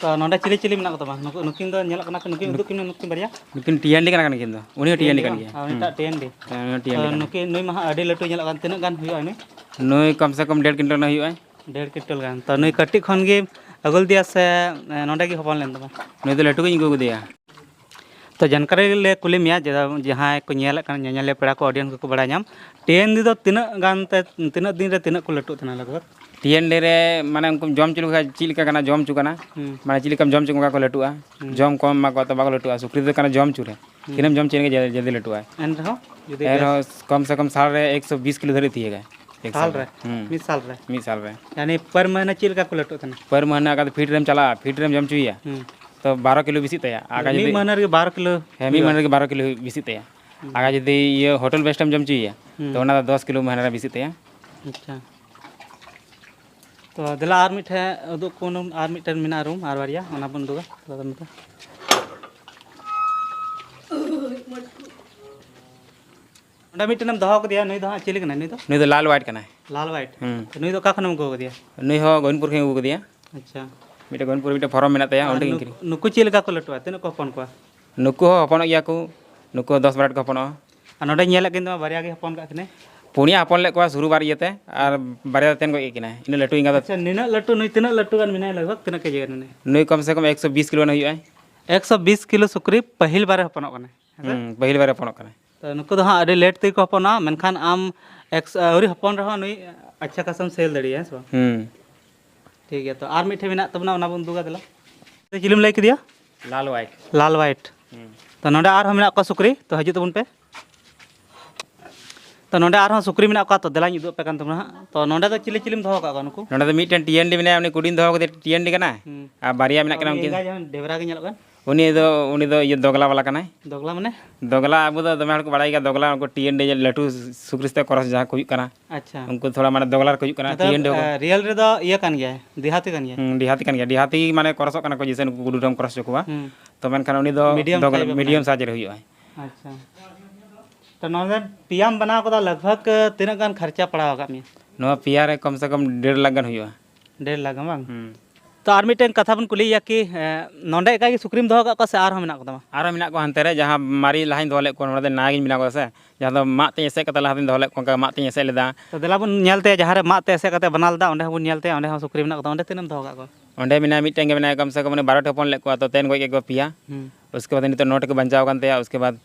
ᱛᱚ ᱱᱚᱰᱮ ᱪᱤᱞᱤ ᱪᱤᱞᱤ ᱢᱮᱱᱟᱜ ᱠᱚ ᱛᱟᱢᱟ? ᱱᱩᱠᱩ, ᱱᱩᱠᱤᱱ ᱫᱚ ᱧᱮᱞᱚᱜ ᱠᱟᱱᱟ ᱠᱤᱱ, ᱱᱩᱠᱤᱱ ᱩᱫᱩᱜ ᱠᱤᱱ ᱢᱮ, ᱱᱩᱠᱤᱱ ᱵᱟᱨᱭᱟ᱾ ᱱᱩᱠᱤᱱ ᱴᱤᱭᱟᱱᱰᱤ ᱠᱟᱱᱟ ᱠᱤᱱ, ᱱᱩᱠᱤᱱ ᱫᱚ, ᱩᱱᱤ ᱦᱚᱸ ᱴᱤᱭᱟᱱᱰᱤ ᱠᱟᱱ ᱜᱮᱭᱟ᱾ ᱟᱨ ᱩᱱᱤᱴᱟᱜ ᱴᱤᱭᱟᱱᱰᱤ᱾ ᱦᱮᱸ, ᱩᱱᱤ ᱦᱚᱸ ᱴᱤᱭᱟᱱᱰᱤ ᱛᱚ ᱠᱟᱱ ᱜᱮᱭᱟ᱾ ᱱᱩᱠᱤᱱ, ᱱᱩᱭ ᱢᱟ ᱦᱟᱸᱜ ᱟᱹᱰᱤ ᱞᱟᱹᱴᱩᱭ ᱧᱮᱞᱚᱜ ᱠᱟᱱ, ᱛᱤᱱᱟᱹᱜ ᱜᱟᱱ ᱦᱩᱭᱩᱜᱼᱟ ᱱᱩᱭ? ᱱᱩᱭ ᱠᱚᱢ ᱥᱮ ᱠᱚᱢ ᱰᱮᱲ ᱠᱩᱭᱤᱱᱴᱟᱞ ᱜᱟᱱ ᱦᱩᱭᱩᱜᱼᱟᱭ᱾ ᱰᱮᱲ ᱠᱩᱭᱤᱱᱴᱟᱞ ᱜᱟᱱ᱾ ᱛᱚ ᱱᱩᱭ ᱠᱟᱹᱴᱤᱡ ᱠᱷᱚᱱ ᱜᱮ ᱟᱹᱜᱩ ᱞᱮᱫᱮᱭᱟ ᱥᱮ, ᱮ, ᱱᱚᱰᱮ ᱜᱮ ᱦᱚᱯᱚᱱ ᱞᱮᱱ ᱛᱟᱢᱟ? ᱱᱩᱭ ᱫᱚ ᱞᱟᱹᱴᱩ ᱜᱤᱧ ᱟᱹᱜᱩ ᱠᱮᱫᱮᱭᱟ᱾ ᱛᱚ ᱡᱟᱱᱠᱟᱨᱤ ᱞᱮ ᱠᱩᱞᱤ ᱢᱮᱭᱟ, ᱡᱮ ᱡᱟᱦᱟᱸᱭ ᱠᱚ ᱧᱮᱞᱮᱫ ᱠᱟᱱᱟ, ᱧᱮᱧᱮᱞᱤᱭᱟᱹ ᱯᱮᱲᱟ ᱠᱚ, audience ᱠᱚᱠᱚ ᱵᱟᱲᱟᱭ ᱧᱟᱢ, ᱴᱤᱭᱟᱱᱰᱤ ᱫᱚ ᱛᱤᱱᱟᱹᱜ ᱜᱟᱱ ᱛᱮ, ᱛᱤᱱᱟᱹᱜ ᱫᱤᱱ ᱨᱮ ᱛᱤᱱᱟᱹᱜ ᱠᱚ ᱞᱟᱹᱴᱩᱜ ᱛᱟᱦᱮᱱᱟ ᱞᱟᱜᱽ ᱵᱷᱟᱜᱽ? ᱴᱤᱭᱟᱱᱰᱤ ᱨᱮ ᱢᱟᱱᱮ ᱩᱱᱠᱩᱢ ᱡᱚᱢ ᱦᱚᱪᱚ ᱞᱮᱠᱚ ᱠᱷᱟᱡ ᱪᱮᱫ ᱞᱮᱠᱟ ᱠᱟᱱᱟ, ᱡᱚᱢ ᱦᱚᱪᱚ ᱠᱟᱱᱟ, ᱦᱩᱸ᱾ ᱢᱟᱱᱮ ᱪᱮᱫ ᱞᱮᱠᱟᱢ ᱡᱚᱢ ᱦᱚᱪᱚ ᱠᱚᱣᱟ ᱠᱚ ᱞᱟᱹᱴᱩᱜᱼᱟ᱾ ᱦᱩᱸ᱾ ᱡᱚᱢ ᱠᱚᱢ ᱮᱢᱟ ᱠᱚᱣᱟ ᱛᱚ ᱵᱟᱠᱚ ᱞᱟᱹᱴᱩᱜᱼᱟ᱾ ᱥᱩᱠᱨᱤ ᱫᱚ ᱠᱟᱱᱟ ᱡᱚᱢ ᱦᱚᱪᱚ ᱨᱮ, ᱦᱩᱸ᱾ ᱛᱤᱱᱟᱹᱜ ᱮᱢ ᱡᱚᱢ ᱦᱚᱪᱚ ᱞᱮᱠᱷᱟᱱ ᱡᱚᱞᱫᱤ ᱞᱟᱹᱴᱩᱜᱼᱟᱭ᱾ ᱮᱱ ᱨᱮᱦᱚᱸ ᱡᱩᱫᱤ ᱮᱱ ᱵᱮᱥ ᱨᱮᱦᱚᱸ ᱠᱚᱢ ᱥᱮ ᱠᱚᱢ ᱥᱟᱞ ᱨᱮ ᱮᱠᱥᱚ ᱵᱤᱥ ᱠᱤᱞᱳ ᱫᱷᱟᱹᱨᱤᱡ ᱛᱤᱭᱟᱹᱜᱟᱭ᱾ ᱮᱠ ᱥᱟᱞ ᱥᱟᱞ ᱨᱮ? ᱨᱮ᱾ ᱦᱩᱸ᱾ ᱢᱤᱫ ᱥᱟᱞ ᱨᱮ? ᱢᱤᱫ ᱥᱟᱞ ᱨᱮ᱾ ᱭᱟᱱᱤ per ᱢᱟᱹᱦᱱᱟᱹ ᱪᱮᱫ ᱞᱮᱠᱟ ᱠᱚ ᱞᱟᱹᱴᱩᱜ ᱛᱟᱦᱮᱱᱟ? Per ᱢᱟᱹᱦᱱᱟᱹ ᱟᱜᱟᱨ ᱯᱷᱤᱰ ᱨᱮᱢ ᱪᱟᱞᱟᱜᱼᱟ, ᱯᱷᱤᱰ ᱨᱮᱢ ᱡᱚᱢ ᱦᱚᱪᱚᱭᱮᱭᱟ, ᱦᱩᱸ᱾ ᱛᱚ ᱵᱟᱨᱚ ᱠᱤᱞᱳ ᱵᱮᱥᱤᱜ ᱛᱟᱭᱟ᱾ ᱟᱨ ᱢᱤᱫ ᱡᱩᱫᱤ ᱢᱟᱹᱦᱱᱟᱹ ᱨᱮᱜᱮ ᱵᱟᱨᱚ ᱠᱤᱞᱳ ᱢᱤᱫ ᱦᱩᱭᱩᱜᱼᱟ? ᱢᱟᱹᱦᱱᱟᱹ ᱨᱮᱜᱮ ᱵᱟᱨᱚ ᱠᱤᱞᱳ ᱵᱮᱥᱤᱜ ᱛᱟᱭᱟ᱾ ᱦᱩᱸ᱾ ᱟᱨ ᱡᱩᱫᱤ ᱤᱭᱟᱹ hotel base ᱮᱢ ᱡᱚᱢ ᱦᱚᱪᱚᱭᱮᱭᱟ, ᱦᱩᱸ᱾ ᱛᱚ ᱚᱱᱟ ᱫᱚ ᱫᱚᱥ ᱠᱤᱞᱳ ᱢᱟᱹᱦᱱᱟᱹ ᱨᱮ ᱵᱮᱥᱤᱜ ᱛᱟᱭᱟ᱾ ᱟᱪᱪᱷᱟ᱾ ᱛᱚ ᱫᱮᱞᱟ ᱟᱨ ᱢᱤᱫᱴᱷᱮᱱ ᱩᱫᱩᱜ ᱠᱚ, ᱟᱨ ᱢᱤᱫᱴᱮᱱ ᱢᱮᱱᱟᱜᱼᱟ ᱨᱩᱢ, ᱟᱨ ᱵᱟᱨᱭᱟ, ᱚᱱᱟ ᱵᱚᱱ ᱩᱫᱩᱜᱟ᱾ ᱚᱸᱰᱮ ᱢᱤᱫᱴᱮᱱ ᱮᱢ ᱫᱚᱦᱚ ᱠᱟᱫᱮᱭᱟ, ᱱᱩᱭ ᱫᱚ ᱦᱟᱸᱜ ᱪᱤᱞᱤ ᱠᱟᱱᱟᱭ ᱱᱩᱭ ᱫᱚ? ᱱᱩᱭ ᱫᱚ ᱞᱟᱞ white ᱠᱟᱱᱟᱭ᱾ ᱞᱟᱞ white? ᱦᱩᱸ᱾ ᱱᱩᱭ ᱫᱚ ᱚᱠᱟ ᱠᱷᱚᱱᱮᱢ ᱟᱹᱜᱩ ᱠᱟᱫᱮᱭᱟ? ᱱᱩᱭ ᱦᱚᱸ ᱜᱳᱵᱤᱱᱫᱯᱩᱨ ᱠᱷᱚᱱᱤᱧ ᱟᱹᱜᱩ ᱠᱟᱫᱮᱭᱟ᱾ ᱟᱪᱪᱷᱟ᱾ ᱢᱤᱫᱴᱮᱱ ᱜᱳᱵᱤᱱᱫᱯᱩᱨ ᱢᱤᱫᱴᱮᱱ ᱯᱷᱟᱨᱢ ᱢᱮᱱᱟᱜ ᱛᱟᱭᱟ, ᱟᱨ ᱚᱸᱰᱮ ᱜᱤᱧ ᱱᱩᱠ-, ᱠᱤᱨᱤᱧ᱾ ᱱᱩᱠᱩ ᱪᱮᱫ ᱞᱮᱠᱟ ᱠᱚ ᱞᱟᱹᱴᱩᱜᱼᱟ? ᱛᱤᱱᱟᱹᱜ ᱠᱚ ᱦᱚᱯᱚᱱ ᱠᱚᱣᱟ? ᱱᱩᱠᱩ ᱦᱚᱸ ᱦᱚᱯᱚᱱᱚᱜ ᱜᱮᱭᱟ ᱠᱚ, ᱱᱩᱠᱩ ᱦᱚᱸ ᱫᱚᱥ ᱵᱟᱨᱚ ᱴᱤ ᱠᱚ ᱦᱚᱯᱚᱱᱚᱜᱼᱟ᱾ ᱟᱨ ᱱᱚᱰᱮᱧ ᱧᱮᱞᱮᱫ ᱠᱤᱱ ᱫᱚ ᱵᱟᱨᱭᱟ ᱜᱮ ᱦᱚᱯᱚᱱ ᱠᱟᱜ ᱠᱤᱱᱟᱹᱭ᱾ ᱯᱩᱱᱭᱟ ᱦᱚᱯᱚᱱ ᱞᱮᱫ ᱠᱚᱣᱟ ᱥᱩᱨᱩ ᱵᱟᱨ ᱤᱭᱟᱹᱛᱮ, ᱟᱨ ᱵᱟᱨᱭᱟ ᱫᱚ ᱛᱮᱱ ᱜᱚᱡ ᱠᱤᱱᱟᱭ, ᱤᱱᱟᱹ ᱞᱟᱹᱴᱩ ᱮᱸᱜᱟ ᱫᱚ᱾ ᱟᱪᱪᱷᱟ, ᱱᱤᱱᱟᱹᱜ ᱞᱟᱹᱴᱩ, ᱱᱩᱭ ᱛᱤᱱᱟᱹᱜ ᱞᱟᱹᱴᱩ ᱜᱟᱱ ᱢᱮᱱᱟᱭᱟ ᱞᱟᱜᱽ ᱵᱷᱟᱜᱽ, ᱛᱤᱱᱟᱹᱜ ᱠᱮᱡᱤ ᱜᱟᱱ ᱢᱮᱱᱟᱭᱟ? ᱱᱩᱭ ᱠᱚᱢ ᱥᱮ ᱠᱚᱢ ᱮᱠᱥᱚ ᱵᱤᱥ ᱠᱤᱞᱳ ᱜᱟᱱ ᱦᱩᱭᱩᱜᱼᱟᱭ᱾ ᱮᱠᱥᱚ ᱵᱤᱥ ᱠᱤᱞᱳ ᱥᱩᱠᱨᱤ ᱯᱟᱹᱦᱤᱞ ᱵᱟᱨᱮ ᱦᱚᱯᱚᱱᱚᱜ ᱠᱟᱱᱟᱭ, ᱦᱮᱸ ᱥᱮ? ᱦᱩᱸ, ᱯᱟᱹᱦᱤᱞ ᱵᱟᱨᱮ ᱦᱚᱯᱚᱱᱚᱜ ᱠᱟᱱᱟᱭ᱾ ᱛᱚ, ᱱᱩᱠᱩ ᱫᱚ ᱦᱟᱸᱜ ᱟᱹᱰᱤ ᱞᱮᱴ ᱛᱮᱜᱮ ᱠᱚ ᱦᱚᱯᱚᱱᱚᱜᱼᱟ, ᱢᱮᱱᱠᱷᱟᱱ ᱟᱢ ᱮᱠᱥ-, ᱟᱹᱣᱨᱤ ᱦᱚᱯᱚᱱ ᱨᱮᱦᱚᱸ ᱱᱩᱭ ᱟᱪᱪᱷᱟ ᱠᱷᱟᱥᱟᱢ ᱥᱮᱞ ᱫᱟᱲᱮᱭᱟᱜᱼᱟ, ᱦᱮᱸ ᱥᱮ ᱵᱟᱝ? ᱦᱩᱸ᱾ ᱴᱷᱤᱠ ᱜᱮᱭᱟ, ᱛᱚ ᱟᱨ ᱢᱤᱫᱴᱷᱮᱱ ᱢᱮᱱᱟᱜ ᱛᱟᱵᱚᱱᱟ, ᱚᱱᱟ ᱵᱚᱱ ᱩᱫᱩᱜᱟ, ᱫᱮᱞᱟ᱾ ᱪᱤᱞᱤᱢ ᱞᱟᱹᱭ ᱠᱮᱫᱮᱭᱟ? ᱞᱟᱞ white᱾ ᱞᱟᱞ white᱾ ᱦᱩᱸ᱾ ᱛᱚ ᱱᱚᱰᱮ ᱟᱨᱦᱚᱸ ᱢᱮᱱᱟᱜ ᱠᱚᱣᱟ ᱥᱩᱠᱨᱤ, ᱛᱚ ᱦᱤᱡᱩᱜ ᱛᱟᱵᱚᱱ ᱯᱮ᱾ ᱛᱚ ᱱᱚᱰᱮ ᱟᱨᱦᱚᱸ ᱥᱩᱠᱨᱤ ᱢᱮᱱᱟᱜ ᱠᱚᱣᱟ, ᱛᱚ ᱫᱮᱞᱟᱧ ᱩᱫᱩᱜ ᱟᱯᱮ ᱠᱟᱱ ᱛᱟᱵᱚᱱᱟ ᱦᱟᱸᱜ᱾ ᱛᱚ ᱱᱚᱰᱮ ᱫᱚ ᱪᱤᱞᱤ ᱪᱤᱞᱤᱢ ᱫᱚᱦᱚ ᱟᱠᱟᱫ ᱠᱚᱣᱟ ᱱᱩᱠᱩ? ᱱᱚᱰᱮ ᱫᱚ ᱢᱤᱫᱴᱮᱱ ᱴᱤᱭᱟᱱᱰᱤ ᱢᱮᱱᱟᱭᱟ, ᱩᱱᱤ ᱠᱩᱰᱤᱧ ᱫᱚᱦᱚ ᱠᱟᱫᱮ, ᱴᱤᱭᱟᱱᱰᱤ ᱠᱟᱱᱟᱭ᱾ ᱦᱩᱸ᱾ ᱟᱨ ᱵᱟᱨᱭᱟ ᱢᱮᱱᱟᱜ ᱟᱨ ᱠᱤᱱᱟ ᱩᱱᱤ ᱩᱱᱠᱤᱱ᱾ ᱮᱸᱜᱟ ᱡᱟᱦᱟᱸ ᱰᱮᱵᱨᱟ ᱜᱮ ᱧᱮᱞᱚᱜ ᱠᱟᱱ? ᱩᱱᱤ ᱫᱚ, ᱩᱱᱤ ᱫᱚ ᱤᱭᱟᱹ ᱫᱚᱜᱽᱞᱟ ᱵᱟᱞᱟ ᱠᱟᱱᱟᱭ᱾ ᱫᱚᱜᱽᱞᱟ ᱢᱟᱱᱮ? ᱫᱚᱜᱽᱞᱟ ᱟᱵᱚ ᱫᱚ ᱫᱚᱢᱮ ᱦᱚᱲ ᱠᱚ ᱵᱟᱲᱟᱭ ᱜᱮᱭᱟ, ᱫᱚᱜᱽᱞᱟ ᱩᱱᱠᱩ ᱴᱤᱭᱟᱱᱰᱤ ᱞᱟᱹᱴᱩ ᱥᱩᱠᱨᱤ ᱥᱟᱛᱮ ᱠᱨᱚᱥ ᱡᱟᱦᱟᱸ ᱠᱚ ᱦᱩᱭᱩᱜ ᱠᱟᱱᱟ᱾ ᱟᱪᱪᱷᱟ᱾ ᱩᱱᱠᱩ ᱛᱷᱚᱲᱟ ᱢᱟᱱᱮ ᱫᱚᱜᱽᱞᱟ ᱨᱮᱠᱚ ᱦᱤᱡᱩᱜ ᱠᱟᱱᱟ, ᱢᱚᱛᱞᱚᱵ, ᱴᱤᱭᱟᱱᱰᱤ ᱦᱚᱸ᱾ ᱮ, ᱨᱤᱭᱮᱞ ᱨᱮᱫᱚ ᱤᱭᱟᱹ ᱠᱟᱱ ᱜᱮᱭᱟᱭ, ᱫᱮᱦᱟᱛᱤ ᱠᱟᱱ ᱜᱮᱭᱟᱭ᱾ ᱦᱩᱸ, ᱰᱤᱦᱟᱛᱤ ᱠᱟᱱ ᱜᱮᱭᱟ, ᱰᱤᱦᱟᱛᱤ ᱢᱟᱱᱮ ᱠᱨᱚᱥᱚᱜ ᱠᱟᱱᱟ ᱠᱚ, ᱡᱮᱭᱥᱮ ᱱᱩᱠᱩ ᱜᱩᱰᱩ ᱰᱷᱚᱝ ᱠᱨᱚᱥ ᱦᱚᱪᱚ ᱠᱚᱣᱟ᱾ ᱦᱩᱸ᱾ ᱛᱚ ᱢᱮᱱᱠᱷᱟᱱ ᱩᱱᱤ ᱫᱚ ᱢᱤᱰᱤᱭᱟᱢ ᱫᱚᱜᱽᱞᱟ, ᱥᱟᱭᱤᱡ ᱵᱮᱯᱟᱨ ᱢᱤᱰᱤᱭᱟᱢ ᱠᱟᱱᱟᱭ᱾ ᱥᱟᱭᱤᱡ ᱨᱮ ᱦᱩᱭᱩᱜᱼᱟᱭ᱾ ᱟᱪᱪᱷᱟ᱾ ᱛᱚ ᱱᱚᱰᱮ ᱯᱮᱭᱟᱢ ᱵᱮᱱᱟᱣ ᱠᱟᱫᱟ, ᱞᱟᱜᱽ ᱵᱷᱟᱜᱽ ᱛᱤᱱᱟᱹᱜ ᱜᱟᱱ ᱠᱷᱚᱨᱪᱟ ᱯᱟᱲᱟᱣ ᱟᱠᱟᱫ ᱢᱮᱭᱟ? ᱱᱚᱣᱟ ᱯᱮᱭᱟ ᱨᱮ ᱠᱚᱢ ᱥᱮ ᱠᱚᱢ ᱰᱮᱲ ᱞᱟᱠᱷ ᱜᱟᱱ ᱦᱩᱭᱩᱜᱼᱟ᱾ ᱰᱮᱲ ᱞᱟᱠᱷ ᱜᱟᱱ ᱵᱟᱝ? ᱦᱩᱸ᱾ ᱛᱚ, ᱟᱨ ᱢᱤᱫᱴᱮᱱ ᱠᱟᱛᱷᱟ ᱵᱚᱱ ᱠᱩᱞᱤᱭᱮᱭᱟ ᱠᱤ, ᱮᱸ, ᱱᱚᱰᱮ ᱮᱠᱟᱭ ᱜᱮ ᱥᱩᱠᱨᱤᱢ ᱫᱚᱦᱚ ᱟᱠᱟᱫ ᱠᱚᱣᱟ ᱥᱮ ᱟᱨᱦᱚᱸ ᱢᱮᱱᱟᱜ ᱠᱚ ᱛᱟᱢᱟ? ᱟᱨᱦᱚᱸ ᱢᱮᱱᱟᱜ ᱠᱚᱣᱟ ᱦᱟᱱᱛᱮ ᱨᱮ, ᱡᱟᱦᱟᱸ ᱢᱟᱨᱮ ᱞᱟᱦᱟᱧ ᱫᱚᱦᱚ ᱞᱮᱫ ᱠᱚᱣᱟ, ᱱᱚᱰᱮ ᱫᱚ ᱱᱟᱣᱟ ᱜᱤᱧ ᱵᱮᱱᱟᱣ ᱠᱟᱫᱟ ᱥᱮ, ᱡᱟᱦᱟᱸ ᱫᱚ ᱢᱟᱫ ᱛᱮᱧ ᱮᱥᱮᱫ ᱠᱟᱛᱮ ᱞᱟᱦᱟ ᱫᱚᱧ ᱫᱚᱦᱚ ᱞᱮᱫ ᱠᱚᱣᱟ, ᱚᱱᱠᱟ ᱢᱟᱫ ᱛᱮᱧ ᱮᱥᱮᱫ ᱞᱮᱫᱟ᱾ ᱛᱚ, ᱫᱮᱞᱟ ᱵᱚᱱ ᱧᱮᱞ ᱛᱟᱭᱟ, ᱡᱟᱦᱟᱸ ᱨᱮ ᱢᱟᱫ ᱛᱮ ᱮᱥᱮᱫ ᱠᱟᱛᱮ ᱵᱮᱱᱟᱣ ᱞᱮᱫᱟ, ᱚᱸᱰᱮ ᱦᱚᱸᱵᱚᱱ ᱧᱮᱞ ᱛᱟᱭᱟ, ᱚᱸᱰᱮ ᱦᱚᱸ ᱥᱩᱠᱨᱤ ᱢᱮᱱᱟᱜ ᱠᱚ ᱛᱟᱢᱟ, ᱚᱸᱰᱮ ᱛᱤᱱᱟᱹᱜ ᱮᱢ ᱫᱚᱦᱚ ᱟᱠᱟᱫ ᱠᱚᱣᱟ? ᱚᱸᱰᱮ ᱢᱮᱱᱟᱭᱟ ᱢᱤᱫᱴᱮᱱ ᱜᱮ ᱢᱮᱱᱟᱭᱟ, ᱠᱚᱢ ᱥᱮ ᱠᱚᱢ ᱩᱱᱤ ᱵᱟᱨᱚᱴᱤ ᱦᱚᱯᱚᱱ ᱞᱮᱫ ᱠᱚᱣᱟ, ᱛᱚ ᱛᱮᱱ ᱜᱚᱡ ᱠᱮᱫ ᱠᱚᱣᱟ ᱯᱮᱭᱟ᱾ ᱦᱩᱸ᱾ ᱩᱥᱠᱮ ᱵᱟᱫ ᱱᱤᱛᱚᱜ ᱱᱚ ᱴᱤ ᱠᱚ ᱵᱟᱧᱪᱟᱣ ᱟᱠᱟᱱ ᱛᱟᱭᱟ, ᱩᱥᱠᱮ ᱵᱟᱫ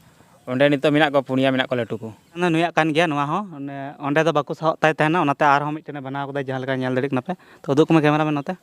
ᱚᱸᱰᱮ ᱱᱤᱛᱚᱜ ᱢᱮᱱᱟᱜ ᱠᱚᱣᱟ, ᱯᱩᱱᱭᱟ ᱢᱮᱱᱟᱜ ᱠᱚᱣᱟ ᱞᱟᱹᱴᱩ ᱠᱚ᱾ ᱱᱩᱭᱟᱜ ᱠᱟᱱ ᱜᱮᱭᱟ ᱱᱚᱣᱟ ᱦᱚᱸ, ᱚᱸᱰᱮ, ᱚᱸᱰᱮ ᱫᱚ ᱵᱟᱠᱚ ᱥᱟᱦᱚᱵ ᱛᱟᱭ ᱛᱟᱦᱮᱱᱟ, ᱚᱱᱟᱛᱮ ᱟᱨᱦᱚᱸ ᱢᱤᱫᱴᱮᱱᱮ ᱵᱮᱱᱟᱣ ᱠᱟᱫᱟ, ᱡᱟᱦᱟᱸ ᱞᱮᱠᱟ ᱧᱮᱞ ᱫᱟᱲᱮᱭᱟᱜ ᱠᱟᱱᱟ ᱯᱮ᱾ ᱛᱚ, ᱩᱫᱩᱜ ᱠᱚᱢᱮ cameraman ᱱᱚᱛᱮ᱾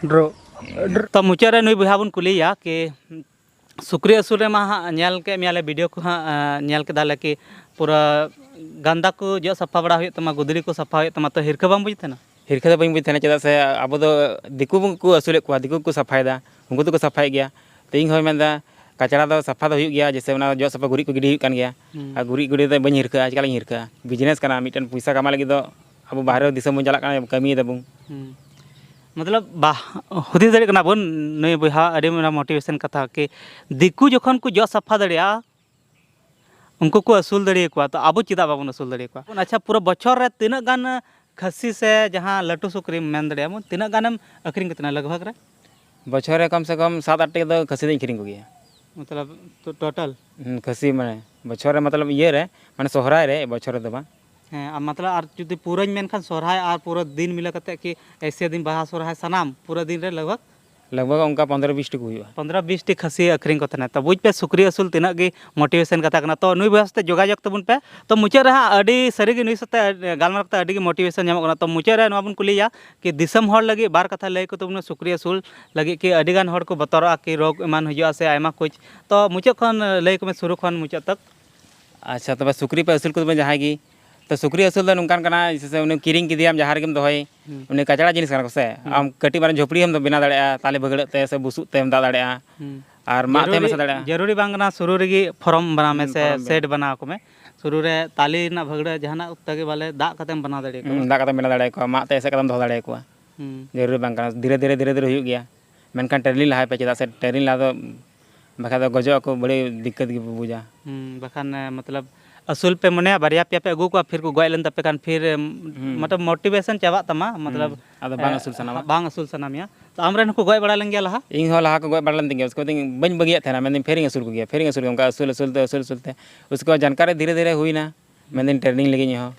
ᱰᱨᱚ-, ᱰᱨ-, ᱛᱚ, ᱢᱩᱪᱟᱹᱫ ᱨᱮ ᱱᱩᱭ ᱵᱚᱭᱦᱟ ᱵᱚᱱ ᱠᱩᱞᱤᱭᱮᱭᱟ ᱠᱤ ᱥᱩᱠᱨᱤ ᱟᱹᱥᱩᱞ ᱨᱮᱢᱟ ᱦᱟᱸᱜ ᱧᱮᱞ ᱠᱮᱫ ᱢᱮᱭᱟᱞᱮ, video ᱠᱚ ᱦᱟᱸᱜ, ᱮᱸ, ᱧᱮᱞ ᱠᱮᱫᱟᱞᱮ ᱠᱤ ᱯᱩᱨᱟᱹ ᱜᱟᱱᱫᱟ ᱠᱚ ᱡᱚᱜ ᱥᱟᱯᱷᱟ ᱵᱟᱲᱟ ᱦᱩᱭᱩᱜ ᱛᱟᱢᱟ, ᱜᱩᱫᱽᱲᱤ ᱠᱚ ᱥᱟᱯᱷᱟ ᱦᱩᱭᱩᱜ ᱛᱟᱢᱟ, ᱛᱚ ᱦᱤᱨᱠᱷᱟᱹ ᱵᱟᱢ ᱵᱩᱡᱽ ᱛᱟᱦᱮᱱᱟ? ᱦᱤᱨᱠᱷᱟᱹ ᱫᱚ ᱵᱟᱹᱧ ᱵᱩᱡᱽ ᱛᱟᱦᱮᱱᱟ, ᱪᱮᱫᱟᱜ ᱥᱮ ᱟᱵᱚ ᱫᱚ ᱫᱤᱠᱩ ᱠᱚ ᱟᱹᱥᱩᱞᱮᱫ ᱠᱚᱣᱟ, ᱫᱤᱠᱩ ᱠᱚ ᱥᱟᱯᱷᱟᱭᱮᱫᱟ, ᱩᱱᱠᱩ ᱫᱚᱠᱚ ᱥᱟᱯᱷᱟᱭᱮᱫ ᱜᱮᱭᱟ᱾ ᱛᱚ ᱤᱧ ᱦᱚᱸᱧ ᱢᱮᱱᱫᱟ, ᱠᱟᱪᱲᱟ ᱫᱚ ᱥᱟᱯᱷᱟ ᱫᱚ ᱦᱩᱭᱩᱜ ᱜᱮᱭᱟ, ᱡᱮᱭᱥᱮ ᱚᱱᱟ ᱡᱚᱜ ᱥᱟᱯᱷᱟ ᱜᱩᱨᱤᱡ ᱠᱚ ᱜᱤᱰᱤ ᱦᱩᱭᱩᱜ ᱠᱟᱱ ᱜᱮᱭᱟ᱾ ᱦᱩᱸ᱾ ᱟᱨ ᱜᱩᱨᱤᱡ ᱜᱤᱰᱤ ᱫᱚ ᱵᱟᱹᱧ ᱦᱤᱨᱠᱷᱟᱹᱜᱼᱟ, ᱪᱮᱠᱟ ᱞᱤᱧ ᱦᱤᱨᱠᱷᱟᱹᱜᱼᱟ? Business ᱠᱟᱱᱟ, ᱢᱤᱫᱴᱮᱱ ᱯᱚᱭᱥᱟ ᱠᱟᱢᱟᱣ ᱞᱟᱹᱜᱤᱫ ᱫᱚ ᱟᱵᱚ ᱵᱟᱦᱨᱮ ᱫᱤᱥᱚᱢ ᱵᱚᱱ ᱪᱟᱞᱟᱜ ᱠᱟᱱᱟ, ᱠᱟᱹᱢᱤᱭ ᱫᱟᱵᱚᱱ᱾ ᱦᱩᱸ᱾ ᱢᱚᱛᱞᱚᱵ, ᱵᱟᱦ, ᱦᱩᱫᱤᱥ ᱫᱟᱲᱮᱭᱟᱜ ᱠᱟᱱᱟ ᱵᱚᱱ, ᱱᱩᱭ ᱵᱚᱭᱦᱟ ᱟᱹᱰᱤ ᱢᱟᱨᱟᱝ motivation ᱠᱟᱛᱷᱟ ᱠᱤ ᱫᱤᱠᱩ ᱡᱚᱠᱷᱚᱱ ᱠᱚ ᱡᱚᱜ ᱥᱟᱯᱷᱟ ᱫᱟᱲᱮᱭᱟᱜᱼᱟ, ᱩᱱᱠᱩ ᱠᱚ ᱟᱹᱥᱩᱞ ᱫᱟᱲᱮᱭᱟᱠᱚᱣᱟ, ᱛᱚ ᱟᱵᱚ ᱪᱮᱫᱟᱜ ᱵᱟᱵᱚᱱ ᱟᱹᱥᱩᱞ ᱫᱟᱲᱮᱭᱟᱠᱚᱣᱟ? ᱟᱪᱪᱷᱟ, ᱯᱩᱨᱟᱹ ᱵᱚᱪᱷᱚᱨ ᱨᱮ ᱛᱤᱱᱟᱹᱜ ᱜᱟᱱ ᱠᱷᱟᱹᱥᱤ ᱥᱮ ᱡᱟᱦᱟᱸ ᱞᱟᱹᱴᱩ ᱥᱩᱠᱨᱤᱢ ᱢᱮᱱ ᱫᱟᱲᱮᱭᱟᱜᱼᱟ ᱵᱚᱱ, ᱛᱤᱱᱟᱹᱜ ᱜᱟᱱᱮᱢ ᱟᱹᱠᱷᱨᱤᱧ ᱠᱚ ᱛᱟᱦᱮᱱᱟ ᱞᱟᱜᱽ ᱵᱷᱟᱜᱽ ᱨᱮ? ᱵᱚᱪᱷᱚᱨ ᱨᱮ ᱠᱚᱢ ᱥᱮ ᱠᱚᱢ ᱥᱟᱛ ᱟᱴ ᱴᱤ ᱫᱚ ᱠᱷᱟᱹᱥᱤ ᱫᱚᱧ ᱟᱹᱠᱷᱨᱤᱧ ᱠᱚᱜᱮᱭᱟ᱾ ᱢᱚᱛᱞᱚᱵ, ᱴᱳ-, total? ᱦᱩᱸ, ᱠᱷᱟᱹᱥᱤ ᱢᱟᱱᱮ ᱵᱚᱪᱷᱚᱨ ᱨᱮ, ᱢᱚᱛᱞᱚᱵ ᱤᱭᱟᱹ ᱨᱮ, ᱢᱟᱱᱮ ᱥᱚᱦᱨᱟᱭ ᱨᱮ, ᱵᱚᱪᱷᱚᱨ ᱨᱮᱫᱚ ᱵᱟᱝ᱾ ᱦᱮᱸ, ᱟᱨ ᱢᱚᱛᱞᱚᱵ ᱟᱨ ᱡᱩᱫᱤ ᱯᱩᱨᱟᱹᱧ ᱢᱮᱱᱠᱷᱟᱱ ᱥᱚᱦᱨᱟᱭ ᱟᱨ ᱯᱩᱨᱟᱹ ᱫᱤᱱ ᱢᱤᱞᱟᱹ ᱠᱟᱛᱮ ᱠᱤ ᱮᱭᱥᱮ ᱫᱤᱱ ᱵᱟᱦᱟ ᱥᱚᱦᱨᱟᱭ ᱥᱟᱱᱟᱢ ᱯᱩᱨᱟᱹ ᱫᱤᱱ ᱨᱮ ᱞᱟᱜᱽ ᱵᱷᱟᱜᱽ? ᱞᱟᱜᱽ ᱵᱷᱟᱜᱽ ᱚᱱᱠᱟ ᱯᱚᱱᱫᱽᱨᱚ ᱵᱤᱥ ᱴᱤ ᱠᱚ ᱦᱩᱭᱩᱜᱼᱟ᱾ ᱯᱚᱱᱫᱽᱨᱚ ᱵᱤᱥ ᱴᱤ ᱠᱷᱟᱹᱥᱤ ᱟᱹᱠᱷᱨᱤᱧ ᱠᱚ ᱛᱟᱦᱮᱱᱟ᱾ ᱛᱚ ᱵᱩᱡᱽ ᱯᱮ ᱥᱩᱠᱨᱤ ᱟᱹᱥᱩᱞ ᱛᱤᱱᱟᱹᱜ ᱜᱮ motivation ᱠᱟᱛᱷᱟ ᱠᱟᱱᱟ᱾ ᱛᱚ ᱱᱩᱭ ᱵᱚᱭᱦᱟ ᱥᱟᱛᱮ ᱡᱳᱜᱟᱡᱳᱜᱽ ᱛᱟᱵᱚᱱ ᱯᱮ᱾ ᱛᱚ ᱢᱩᱪᱟᱹᱫ ᱨᱮ ᱦᱟᱸᱜ ᱟᱹᱰᱤ ᱥᱟᱹᱨᱤ ᱜᱮ ᱱᱩᱭ ᱥᱟᱛᱮ ᱜᱟᱞᱢᱟᱨᱟᱣ ᱠᱟᱛᱮ ᱟᱹᱰᱤ ᱜᱮ motivation ᱧᱟᱢᱚᱜ ᱠᱟᱱᱟ᱾ ᱛᱚ ᱢᱩᱪᱟᱹᱫ ᱨᱮ ᱱᱚᱣᱟ ᱵᱚᱱ ᱠᱩᱞᱤᱭᱮᱭᱟ ᱠᱤ ᱫᱤᱥᱚᱢ ᱦᱚᱲ ᱞᱟᱹᱜᱤᱫ ᱵᱟᱨ ᱠᱟᱛᱷᱟ ᱞᱟᱹᱭ ᱠᱚ ᱛᱟᱵᱚᱱ ᱢᱮ, ᱥᱩᱠᱨᱤ ᱟᱹᱥᱩᱞ ᱞᱟᱹᱜᱤᱫ ᱠᱤ ᱟᱹᱰᱤ ᱜᱟᱱ ᱦᱚᱲ ᱠᱚ ᱵᱚᱛᱚᱨᱚᱜᱼᱟ ᱠᱤ ᱨᱳᱜᱽ ᱮᱢᱟᱱ ᱦᱤᱡᱩᱜᱼᱟ ᱥᱮ ᱟᱭᱢᱟ ᱠᱩᱪ᱾ ᱛᱚ ᱢᱩᱪᱟᱹᱫ ᱠᱷᱚᱱ ᱞᱟᱹᱭ ᱠᱚᱢᱮ, ᱥᱩᱨᱩ ᱠᱷᱚᱱ ᱢᱩᱪᱟᱹᱫ ᱛᱚᱠ᱾ ᱟᱪᱪᱷᱟ, ᱛᱚᱵᱮ ᱥᱩᱠᱨᱤ ᱯᱮ ᱟᱹᱥᱩᱞ ᱠᱚᱫᱚ ᱯᱮ ᱡᱟᱦᱟᱸᱭ ᱜᱮ, ᱛᱚ ᱥᱩᱠᱨᱤ ᱟᱹᱥᱩᱞ ᱫᱚ ᱱᱚᱝᱠᱟᱱ ᱠᱟᱱᱟ, ᱡᱮᱭᱥᱮ ᱩᱱᱤ ᱠᱤᱨᱤᱧ ᱠᱮᱫᱮᱭᱟᱢ, ᱡᱟᱦᱟᱸ ᱨᱮᱜᱮᱢ ᱫᱚᱦᱚᱭ, ᱦᱩᱸ᱾ ᱩᱱᱤ ᱠᱟᱪᱲᱟ ᱡᱤᱱᱤᱥ ᱠᱟᱱᱟ ᱠᱚ ᱥᱮ᱾ ᱦᱩᱸ᱾ ᱟᱢ ᱠᱟᱹᱴᱤᱡ ᱢᱟᱨᱟᱝ ᱡᱷᱚᱯᱲᱤ ᱦᱚᱸᱢ ᱵᱮᱱᱟᱣ ᱫᱟᱲᱮᱭᱟᱜᱼᱟ, ᱛᱟᱞᱮ ᱵᱷᱟᱹᱜᱲᱟᱹᱜ ᱛᱮ ᱥᱮ ᱵᱩᱥᱩᱵ ᱛᱮᱢ ᱫᱟᱵ ᱫᱟᱲᱮᱭᱟᱜᱼᱟ᱾ ᱦᱩᱸ᱾ ᱟᱨ ᱢᱟᱫ ᱛᱮ ᱡᱟᱹᱨᱩᱨᱤ, ᱢᱮᱥᱟ ᱫᱟᱲᱮᱭᱟᱜᱼᱟ᱾ ᱡᱟᱹᱨᱩᱨᱤ ᱵᱟᱝ ᱠᱟᱱᱟ ᱥᱩᱨᱩ ᱨᱮᱜᱮ ᱯᱷᱚᱨᱚᱢ ᱵᱮᱱᱟᱣ ᱢᱮ ᱦᱩᱸ, ᱥᱮ ᱯᱷᱚᱨᱚᱢ ᱥᱮᱰ ᱵᱮᱱᱟᱣ᱾ ᱵᱮᱱᱟᱣ ᱟᱠᱚ ᱢᱮ᱾ ᱥᱩᱨᱩ ᱨᱮ ᱛᱟᱞᱮ ᱨᱮᱱᱟᱜ ᱵᱷᱟᱹᱜᱲᱟᱹ ᱡᱟᱦᱟᱱᱟᱜ ᱛᱮᱜᱮ ᱵᱚᱞᱮ ᱫᱟᱜ ᱠᱟᱛᱮᱢ ᱵᱮᱱᱟᱣ ᱫᱟᱲᱮᱭᱟᱠᱚᱣᱟ᱾ ᱦᱩᱸ, ᱫᱟᱜ ᱠᱟᱛᱮᱢ ᱵᱮᱱᱟᱣ ᱫᱟᱲᱮᱭᱟᱠᱚᱣᱟ, ᱢᱟᱫ ᱛᱮ ᱮᱥᱮᱫ ᱠᱟᱛᱮᱢ ᱫᱚᱦᱚ ᱫᱟᱲᱮᱭᱟᱠᱚᱣᱟ᱾ ᱦᱩᱸ᱾ ᱡᱟᱹᱨᱩᱨᱤ ᱵᱟᱝ ᱠᱟᱱᱟ, ᱫᱷᱤᱨᱮ ᱫᱷᱤᱨᱮ, ᱫᱷᱤᱨᱮ ᱫᱷᱤᱨᱮ ᱦᱩᱭᱩᱜ ᱜᱮᱭᱟ᱾ ᱢᱮᱱᱠᱷᱟᱱ training ᱞᱟᱦᱟᱭ ᱯᱮ, ᱪᱮᱫᱟᱜ ᱥᱮ training ᱞᱟᱦᱟ ᱫᱚ ᱵᱟᱠᱷᱟᱡ ᱫᱚ ᱜᱚᱡᱚᱜ ᱟᱠᱚ, ᱵᱟᱹᱲᱤ ᱫᱤᱠᱠᱟᱹᱛ ᱜᱮᱯᱮ ᱵᱩᱡᱟ᱾ ᱦᱩᱸ, ᱵᱟᱠᱷᱟᱱ, ᱮ, ᱢᱚᱛᱞᱚᱵ, ᱟᱹᱥᱩᱞ ᱯᱮ ᱢᱚᱱᱮᱭᱟ, ᱵᱟᱨᱭᱟ ᱯᱮᱭᱟ ᱯᱮ ᱟᱹᱜᱩ ᱠᱚᱣᱟ, ᱯᱷᱤᱨ ᱠᱚ ᱜᱚᱡ ᱞᱮᱱ ᱛᱟᱯᱮ ᱠᱷᱟᱱ, ᱯᱷᱤᱨ, ᱮᱢ, ᱦᱩᱸ᱾ ᱢᱚᱛᱞᱚᱵ, motivation ᱪᱟᱵᱟᱜ ᱛᱟᱢᱟ, ᱢᱚᱛᱞᱚᱵ, ᱦᱩᱸ, ᱟᱫᱚ ᱵᱟᱝ ᱮ, ᱟᱹᱥᱩᱞ ᱥᱟᱱᱟᱣᱟ᱾ ᱵᱟᱝ ᱟᱹᱥᱩᱞ ᱥᱟᱱᱟ ᱢᱮᱭᱟ᱾ ᱛᱚ, ᱟᱢᱨᱮᱱ ᱦᱚᱸᱠᱚ ᱜᱚᱡ ᱵᱟᱲᱟ ᱞᱮᱱ ᱜᱮᱭᱟ ᱞᱟᱦᱟ? ᱤᱧ ᱦᱚᱸ ᱞᱟᱦᱟ ᱠᱚ ᱜᱚᱡ ᱵᱟᱲᱟ ᱞᱮᱱ ᱛᱤᱧ ᱜᱮᱭᱟ, ᱩᱥᱠᱮ ᱵᱟᱫ ᱤᱧ ᱵᱟᱹᱧ ᱵᱟᱹᱜᱤᱭᱮᱫ ᱛᱟᱦᱮᱱᱟ, ᱢᱮᱱᱫᱟᱹᱧ ᱯᱷᱤᱨᱤᱧ ᱟᱹᱥᱩᱞ ᱠᱚᱜᱮᱭᱟ, ᱯᱷᱤᱨᱤᱧ ᱟᱹᱥᱩᱞ ᱠᱚᱜᱮᱭᱟ, ᱚᱱᱠᱟ ᱟᱹᱥᱩᱞ, ᱟᱹᱥᱩᱞ ᱛᱮ, ᱟᱹᱥᱩᱞ, ᱟᱹᱥᱩᱞ ᱛᱮ, ᱩᱥᱠᱮ ᱵᱟᱫ ᱡᱟᱱᱠᱟᱨᱤ ᱫᱷᱤᱨᱮ ᱫᱷᱤᱨᱮ ᱦᱩᱭᱱᱟ, ᱢᱮᱱᱫᱟᱹᱧ training ᱞᱟᱹᱜᱤᱫ ᱤᱧ ᱦᱚᱸ᱾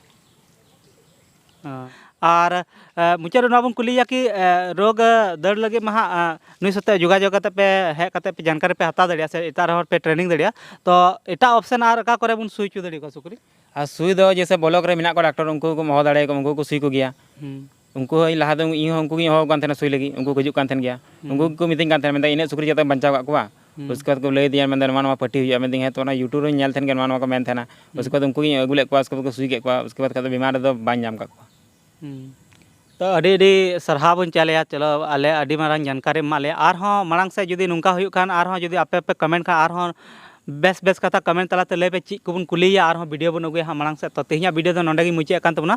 ᱦᱮᱸ᱾ ᱟᱨ, ᱮ, ᱢᱩᱪᱟᱹᱫ ᱨᱮ ᱱᱚᱣᱟ ᱵᱚᱱ ᱠᱩᱞᱤᱭᱟ ᱠᱤ, ᱮ, ᱨᱳᱜᱽ, ᱮ, ᱫᱟᱹᱲ ᱞᱟᱹᱜᱤᱫ ᱢᱟ ᱦᱟᱸᱜ, ᱮ, ᱱᱩᱭ ᱥᱟᱛᱮ ᱡᱳᱜᱟᱡᱳᱜᱽ ᱠᱟᱛᱮ ᱯᱮ ᱦᱮᱡ ᱠᱟᱛᱮ ᱯᱮ ᱡᱟᱱᱠᱟᱨᱤ ᱯᱮ ᱦᱟᱛᱟᱣ ᱫᱟᱲᱮᱭᱟᱜᱼᱟ ᱥᱮ ᱮᱴᱟᱜ ᱨᱮᱦᱚᱸ ᱯᱮ training ᱫᱟᱲᱮᱭᱟᱜᱼᱟ, ᱛᱚ ᱮᱴᱟᱜ option ᱟᱨ ᱚᱠᱟ ᱠᱚᱨᱮ ᱵᱚᱱ ᱥᱩᱭ ᱦᱚᱪᱚ ᱫᱟᱲᱮᱭᱟᱠᱚᱣᱟ ᱥᱩᱠᱨᱤ? ᱟᱨ ᱥᱩᱭ ᱫᱚ ᱡᱮᱭᱥᱮ block ᱨᱮ ᱢᱮᱱᱟᱜ ᱠᱚᱣᱟ ᱰᱟᱠᱴᱚᱨ, ᱩᱱᱠᱩ ᱠᱚ ᱦᱚᱦᱚ ᱫᱟᱲᱮᱭᱟᱠᱚᱣᱟ, ᱩᱱᱠᱩ ᱠᱚ ᱥᱩᱭ ᱠᱚᱜᱮᱭᱟ᱾ ᱦᱩᱸ᱾ ᱩᱱᱠᱩ ᱦᱚᱸ ᱤᱧ ᱞᱟᱦᱟ ᱫᱚ ᱤᱧ ᱦᱚᱸ ᱩᱱᱠᱩ ᱜᱤᱧ ᱦᱚᱦᱚ ᱟᱠᱚ ᱠᱟᱱ ᱛᱟᱦᱮᱱᱟ ᱥᱩᱭ ᱞᱟᱹᱜᱤᱫ, ᱩᱱᱠᱩ ᱠᱚ ᱦᱤᱡᱩᱜ ᱠᱟᱱ ᱛᱟᱦᱮᱱ ᱜᱮᱭᱟ᱾ ᱦᱩᱸ᱾ ᱩᱱᱠᱩ ᱜᱮᱠᱚ ᱢᱤᱛᱟᱹᱧ ᱠᱟᱱ ᱛᱟᱦᱮᱱᱟ, ᱢᱮᱱᱫᱟ, "ᱤᱱᱟᱹᱜ ᱥᱩᱠᱨᱤ ᱡᱟᱛᱮ ᱵᱟᱧᱪᱟᱣ ᱠᱟᱜ ᱠᱚᱣᱟ᱾" ᱦᱩᱸ᱾ ᱩᱥᱠᱮ ᱵᱟᱫ ᱠᱚ ᱞᱟᱹᱭ ᱟᱫᱤᱧᱟ, ᱢᱮᱱᱫᱟ, "ᱱᱚᱣᱟ ᱱᱚᱣᱟ ᱯᱟᱹᱴᱤ ᱦᱩᱭᱩᱜᱼᱟ᱾" ᱢᱮᱱᱫᱟᱹᱧ, "ᱦᱮᱸ, ᱛᱚ ᱚᱱᱟ YouTube ᱨᱮᱧ ᱧᱮᱞ ᱛᱟᱦᱮᱱ ᱜᱮᱭᱟ, ᱱᱚᱣᱟ ᱱᱚᱣᱟ ᱠᱚ ᱢᱮᱱ ᱛᱟᱦᱮᱱᱟ᱾" ᱦᱩᱸ᱾ ᱩᱥᱠᱮ ᱵᱟᱫ ᱩᱱᱠᱩ ᱜᱤᱧ ᱟᱹᱜᱩ ᱞᱮᱫ ᱠᱚᱣᱟ, ᱩᱥᱠᱮ ᱵᱟᱫ ᱠᱷᱟᱡ ᱫᱚ ᱵᱤᱢᱟᱨ ᱨᱮᱫᱚ ᱵᱟᱧ ᱧᱟᱢ ᱠᱟᱜ ᱠᱚᱣᱟ᱾ ᱦᱩᱸ᱾ ᱛᱚ ᱟᱹᱰᱤ ᱟᱹᱰᱤ ᱥᱟᱨᱦᱟᱣ ᱵᱚᱱ ᱪᱟᱞᱮᱭᱟ᱾ ᱪᱚᱞᱚ, ᱟᱞᱮ ᱟᱹᱰᱤ ᱢᱟᱨᱟᱝ ᱡᱟᱱᱠᱟᱨᱤ ᱮᱢᱟᱜ ᱞᱮᱭᱟ᱾ ᱟᱨᱦᱚᱸ ᱢᱟᱲᱟᱝ ᱥᱮᱫ ᱡᱩᱫᱤ ᱱᱚᱝᱠᱟ ᱦᱩᱭᱩᱜ ᱠᱷᱟᱱ, ᱟᱨᱦᱚᱸ ᱡᱩᱫᱤ ᱟᱯᱮ ᱯᱮ comment ᱠᱷᱟᱱ, ᱟᱨᱦᱚᱸ ᱵᱮᱥ ᱵᱮᱥ ᱠᱟᱛᱷᱟ comment ᱛᱟᱞᱟᱛᱮ ᱞᱟᱹᱭ ᱯᱮ, ᱪᱮᱫ ᱠᱚᱵᱚᱱ ᱠᱩᱞᱤᱭᱮᱭᱟ, ᱟᱨᱦᱚᱸ video ᱵᱚᱱ ᱟᱹᱜᱩᱭᱟ ᱦᱟᱸᱜ ᱢᱟᱲᱟᱝ ᱥᱮᱫ᱾ ᱛᱚ ᱛᱮᱦᱮᱧᱟᱜ video ᱫᱚ ᱱᱚᱸᱰᱮ ᱜᱮ ᱢᱩᱪᱟᱹᱫ ᱠᱟᱱ ᱛᱟᱵᱚᱱᱟ᱾